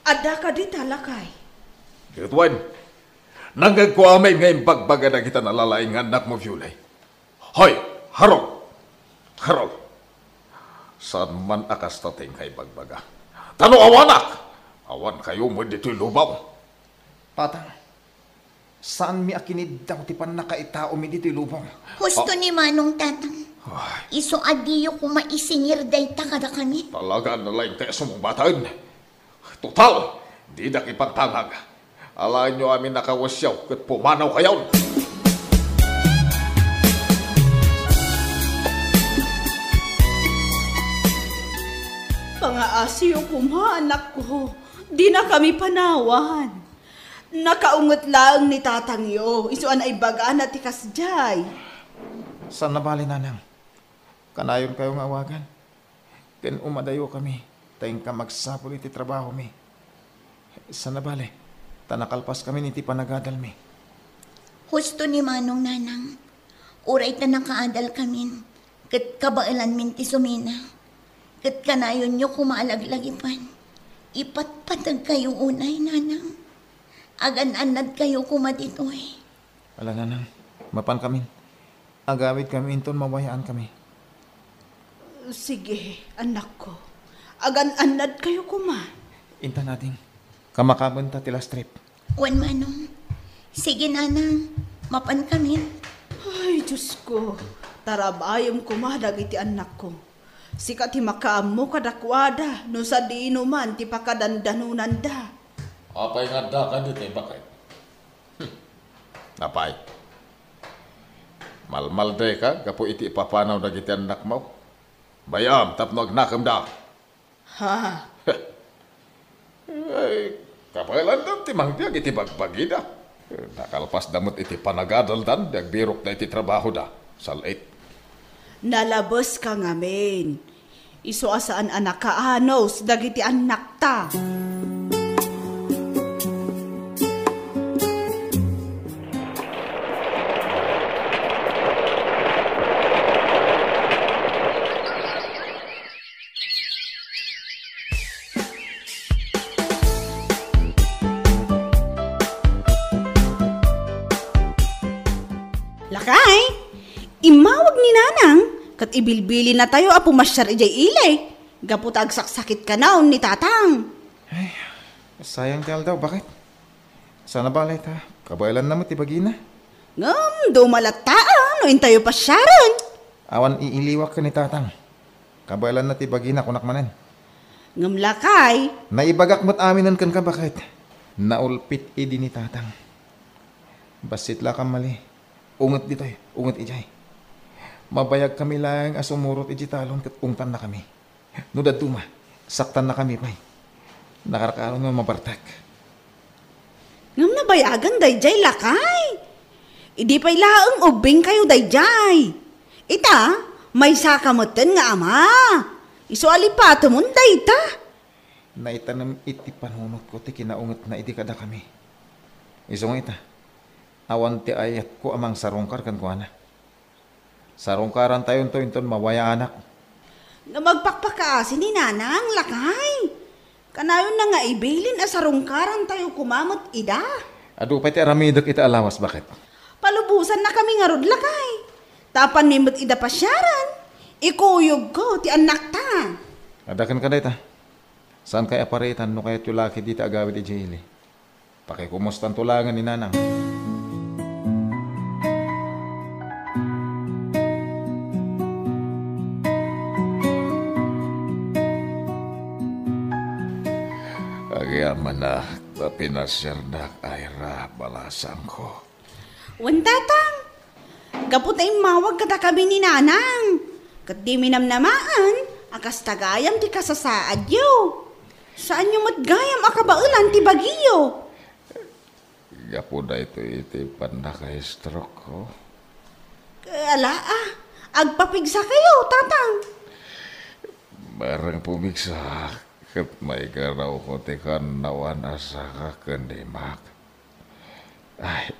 Adda kadi ta, lakay? Ket wen, nangngegko amin nga imbagbaga dagita nalalaing nga annakmo, Fiolay. Hoy, Harold! Harold! Saan man a kasta ti inka ibagbaga. Ta no awanak, awankayo met ditoy lubong. Tatang, saanmi a kiniddaw ti pannakaitaomi ditoy lubong. Husto ni Manong, Tatang. Ay. Isu a diyo koma isingir dayta kadakami. Talaga a nalaingkayo a sumungbaten. Total, didak ipangtangag. Alaenyo amin a kawasiaw ket pumanawkayon. Pangaasiyo koma, annakko. Dinakami panawan. Nakaunget laeng ni tatangyo, isu a naibagana ti kasdiay. Saan a bale, Nanang. Kanayonkayo nga awagan. Ken umadayokami, ta inka magsapul iti trabahomi. Saan a bale, ta nakalpaskamin iti panagadalmi. Husto ni Manong, Nanang. Uray ta nakaadalkamin, ket kabaelanmin ti sumina. Ket kanayonyo koma a laglagipan. Ipatpategkayo unay, Nanang. Agan-annadkayo koma ditoy. Ala, nanang, mapankamin. Agawidkami inton mabayaankami. Sige, annakko. Agan-annadkayo koma. Intan, ading. Kamakabenta ti last trip. Wen, manong. Sige, nanang. Mapankamin. Ay, Diosko. Tarabayem koma dagiti annakko. Sika ti makaammo kadakuada no sadino man ti pakadandanonanda. Apay nga addaka ditoy, baket? Hmm. Apay? Malmaldayka gapu iti ipapanaw dagiti annakmo? Bay-am tapno agnakemda. Ha? Ay, kabaelanda ti mangbiag iti bagbagida. Nakalpasda met iti panagadaldan ti agbirokda iti trabahoda. Sal-it. Nalabeska ngamin. Isu a saan a nakaanus dagiti annakta. Lakay, immawag ni Nanang, ket ibilbilinatayo a pumasiar idiay ili, gapu ta agsaksakitkanaon ni Tatang. Ay, sayang ti aldaw, baket? Saan a bale ta, kabaelanna met ti bagina. Ngem, dumalatta no intayo pasiaren. Awan iiliwak ken ni Tatang. Kabaelanna ti bagina, kunak manen. Ngem lakay. Naibagak met aminen kenka, baket. Naulpit idi ni Tatang. Bassit la kan mali. Unget ditoy, unget idiay. Mabayagkami laeng a sumurot idiay talon ket ungtannakami. No dadduma, saktannakami pay. Nakarkaro nga mabartek. Ngem nabayagan daydiay, lakay. Idi pay laeng ubbingkayo daydiay. Ita, maysaka metten nga ama. Isu a lipatemon dayta. Naitanem iti panunotko ti kinaungetna idi kadakami. Isu nga ita, awan ti ayatko a mangsarungkar kenkuana. Sarungkarantayonto inton mabayaanak. Ngem agpakpakaasi ni Nanang, lakay. Kanayonna nga ibilin a sarungkarantayo koma met ida. Adu pay ti aramidek ita a lawas, baket? Palubosannakami ngarud, lakay. Ta apanmi met ida pasiaren, ikuyogko ti annakta. Adda kenka dayta. Saankay a paritan no kayatyo la ketdi ti agawid idiay ili. Pakikumustanto laengen ni Nanang. Agyamanak ta pinasiarnak, Ira, balasangko. Wen, Tatang, gapu ta immawag kadakami ni Nanang, ket dimi namnamaen a kasta gayam ti kasasaadyo. Saanyo met gayam a kabaelan ti bagiyo. Gapu daytoy iti pannakaistroke ko. Ala, a, agpapigsakayo, Tatang. Bareng pumigsa, ket maigarawko ti kannawan a saka ken imak. Ay,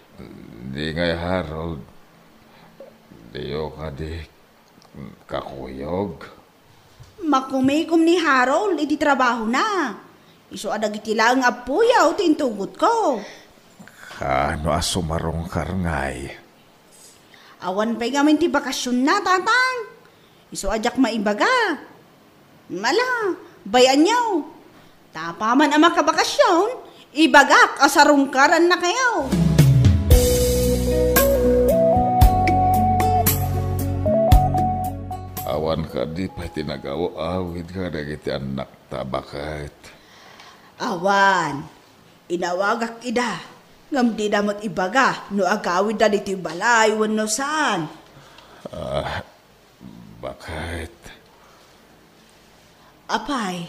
di ngay, Harold. Diyo kadi kakuyog? Makumikom ni Harold iti trabahona. Isu a dagiti laeng appoyo ti intugotko. Kaano a sumarungkar ngay? Awan pay ngamin ti bakasionna, Tatang. Isu a diak maibaga. Ala, bay-anyo. Ta apaman a makabakasyon, ibagak a sarungkarannakayo. Awan kadi pay ti nagaw-awid kadagiti annakta, baket? Awan. Inawagak ida, ngem dida met ibaga no agawidda ditoy balay wenno saan. Ah, baket? Apay?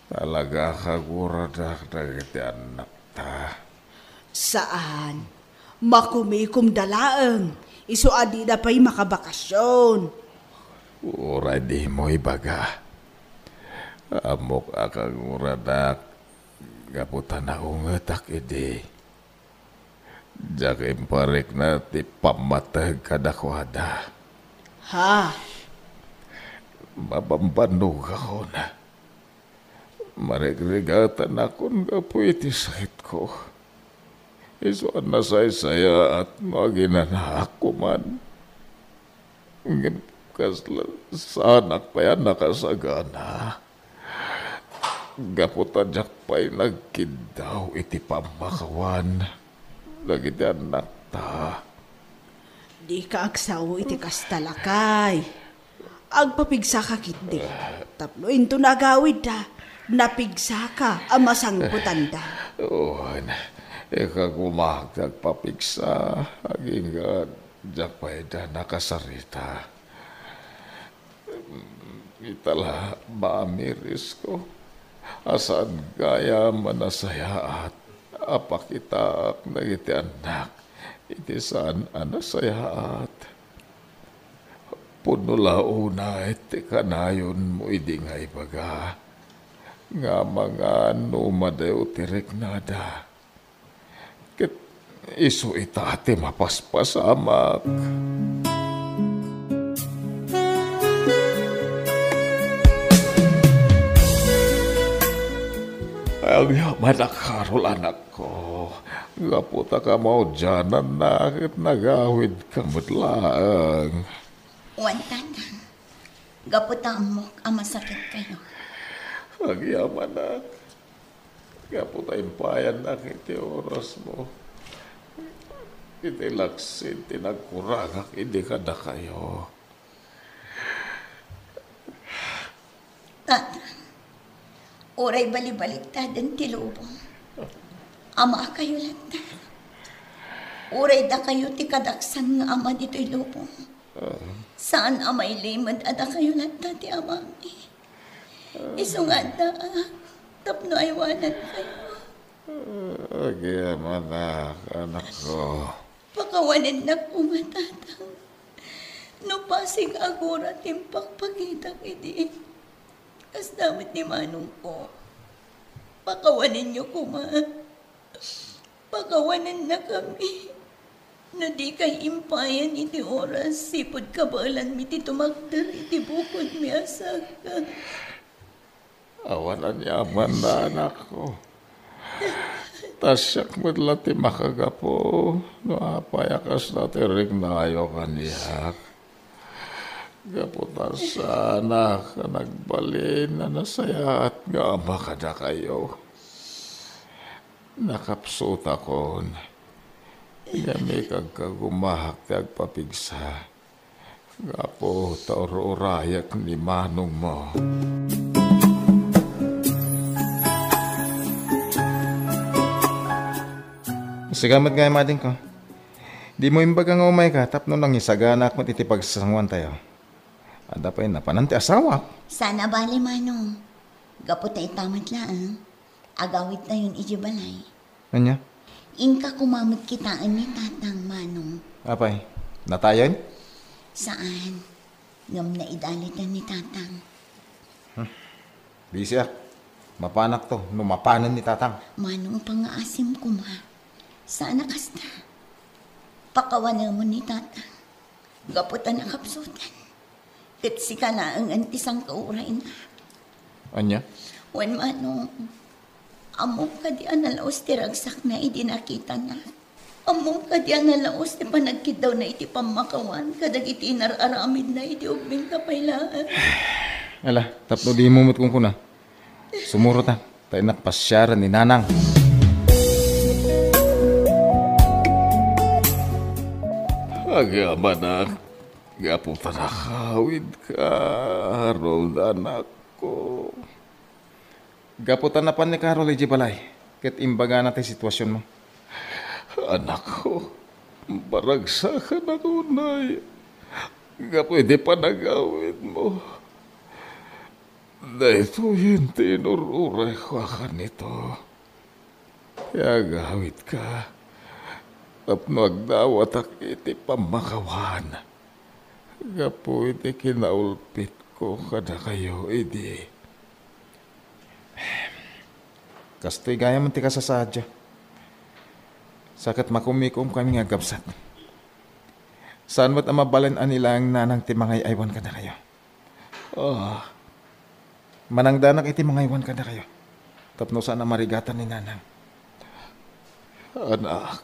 Talaga a kaguradak dagiti annakta. Saan. Makumikomda laeng. Isu a dida pay makabakasyon. Uray dimo ibaga. Ammok a kaguradak gapu ta naungetak idi. Diak imparikna ti pammateg kadakuada. Ha? Mabambannogakon. Marigrigatanakon gapu iti sakitko. Isu a nasaysayaat no aginanaak koman. Ngem kasla saanak pay a nakasagana. Gapu ta diak pay nagkiddaw iti pammakawan dagiti annakta. Dika agsao iti kasta, lakay. Agpapigsaka ketdi. Tapno inton agawidda, napigsaka a masangpetanda. Wen, ikagumak ti agpapigsa, agingga diak pay da nakasarita. Ita la, maamirisko a saan gayam a nasayaat a pakitaak dagiti annak iti saan a nasayaat. Pudno la unay ti kanayonmo idi nga ibaga nga amangan no umadayo ti riknada. Ket isu ita ti mapaspasamak. Agyamanak, Carol, anakko. Gapu ta kamaudiananna ket nagawidka met laeng. Wen, Tatang. Gapu ta ammok a masakitkayo. Agyamanak. Gapu ta impayannak iti orasmo. Iti laksid ti nagkurangak idi kadakayo. Tatang, uray balibaliktaden ti lubong, amakayo latta. Uray dakayo ti kadaksan nga ama ditoy lubong, saan a mailimed a dakayo latta ti amami. Isu nga addaak tapno aywanankayo. Agyamanak, anakko. Pakawanennak koma, Tatang. No pasig agura ti impakpakitak idi, kasta met ni manongko. Pakawanenyo koma. Pakawanennakami. No dikay impayan iti oras sipud kabaelanmi ti tumakder iti bukodmi a saka. Awan aniamanna, anakko. Ta siak met la ti makagapu no apay a kasta ti riknayo kaniak. Gapu ta saanak a nagbalin a nasayaat nga ama kadakayo. Nakapsutakon, ngem ikagkagumaak ti agpapigsa. Gapu ta ur-urayek ni manongmo. Sika met ngay, madingko. Dimo imbaga nga umayka tapno nangisaganaak met iti pagsasangoantayo. Adda pay napanan ti asawak. Saan a bale, Manong. Gapu ta ita met laeng. Agawidtayon idiay balay. Ania? Inka koma met kitaen ni Tatang, Manong. Apay, natayen? Saan. Ngem naidaliten ni Tatang. Hmm. Bisiak. Mapanakto no mapanen ni Tatang. Manong, pangngaasim koma. Saan a kasta. Pakawanemon ni Tatang. Gapu ta nakapsutan. Ket sika laengen ti sangkaurayna. Ania? Wen, Manong, ammom kadi a nalaus ti ragsakna idi nakitana? Ammom kadi a nalaus ti panagkiddawna iti pammakawan kadagiti inar-aramidna idi ubbingka pay laeng? Ala, tapno dimo met kunkuna. Sumurota, ta innak pasiaren ni Nanang. Agyamanak, gapu ta nakawidka, Harold, anakko. Gapu ta napan ni Carol idiay balay, ket imbagana ti situasionmo. Anakko, maragsakanak unay gapu iti panagawidmo. Daytoyen ti inur-urayko a kanito. Ti agawidka tapno agdawatak iti pammakawan gapu iti kinaulpitko kadakayo idi. Kastoy gayam ti kasasaadyo. Sa ket makumikomkami nga agkabsat. Saan met a mabalin a ni laeng Nanang ti mangay-aywan kadakayo. Ah. Manangdanak iti mangaywan kadakayo tapno saan a marigatan ni Nanang. Anak,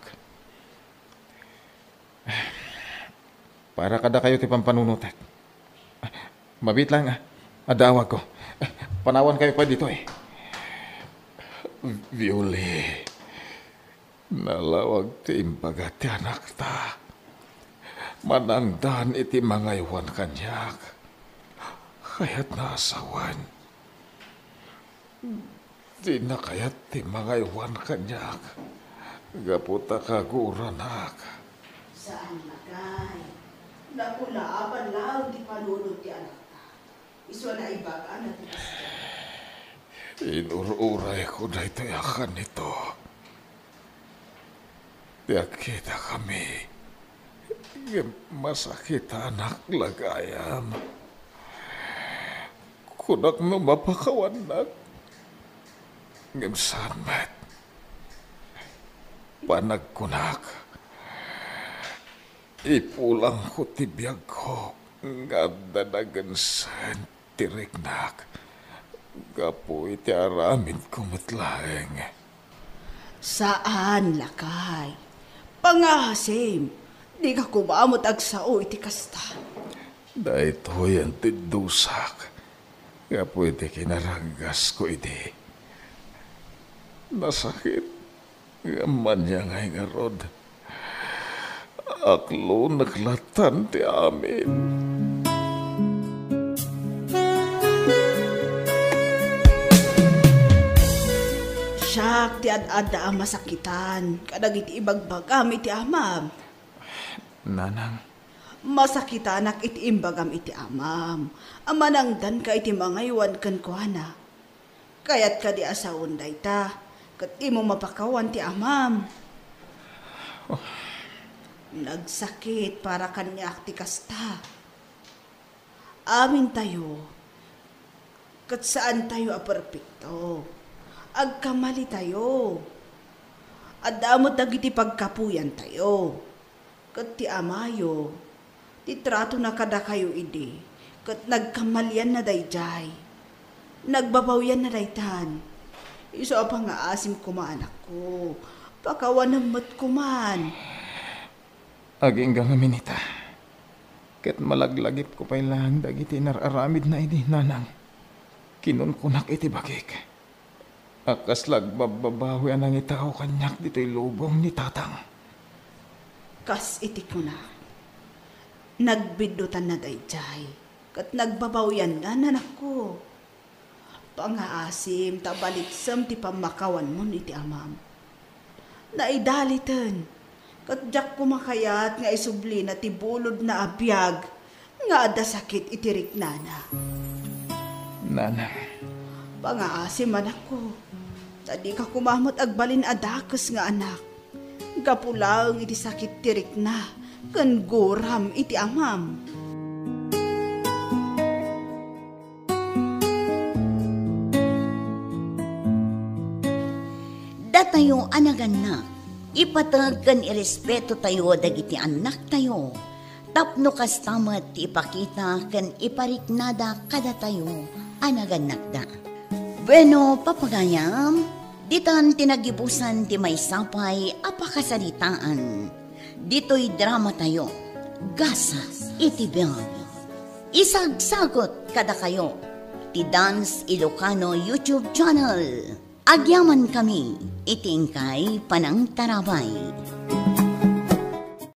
para kadakayo ti pampanunotek. Mabiit laeng, adda awagko. Panawankayo pay ditoy. Violi, nalawag ti imbaga ti anakta. Manangdan iti mangaywan kaniak. Kayatna a sawen. Dina kayat ti mangaywan kaniak gapu ta kaguroanak. Saan, lakay. Nakulapan laeng ti panunot ti anakta. Isu a naibagana ti kasta. Inur-urayko daytoy a kanito. Ti agkitakami, ngem masakitanak la gayam. Kunak no mapakawannak, ngem saan met. Panagkunak, ipulangko ti biagko nga adda nagensen ti riknak gapu iti aramidko met laeng. Saan, lakay. Pangaasim, dika koma met agsao iti kasta. Daytoyen ti dusak gapu iti kinaraggasko idi. Nasakit. Ngem ania ngay ngarud, aklonek latan ti amin. Siak ti ad-adda a masakitan kadagiti ibagbagam iti amam. Nanang. Masakitanak iti imbagam iti amam a manangdanka iti mangaywan kenkuana. Kayat kadi a sawen dayta, ket dimo mapakawan ti amam. Oh. Nagsakit para kaniak ti kasta. Amintayo, ket saantayo a perpekto. Agkamalitayo. Adda met dagiti pagkapuyantayo. Ket ti amayo, ti tratona kadakayo idi, ket nagkamalianna daydiay. Nagbabawianna daytan. Isu a pangaasim koma, anakko. Pakawanem met koman. Agingga ngamin ita. Ket malaglagipko pay laeng dagiti inar-aramidna idi, nanang. Kinunkunak iti bagik a kasla agbabbabawi a nangitao kaniak ditoy lubong ni tatang. Kas iti kunak, nagbiddutanna daydiay, ket nagbabawianna, anakko. Pangaasim ta baliksem ti pammakawanmon iti amam. Naidaliten, ket diak koma kayat nga isublina ti bulodna a biag nga adda sakit iti riknana. Nanang. Pangaasim, anakko, ta dika koma met agbalin a dakes nga anak. Gapu laeng iti sakit ti rikna ken guram iti amam. Datayo a nagannak, ipateg ken irespetotayo dagiti annaktayo, tapno kasta met ti ipakita ken ipariknada kadatayo a nagannakda. Bueno, papagayam, ditan ti nagibusan ti maysa pay a pakasaritaan. Ditoy dramatayo, Gasat iti Biag. Isagsagut kadakayo ti Dance Ilocano YouTube channel. Agyamankami iti inkay panangtarabay.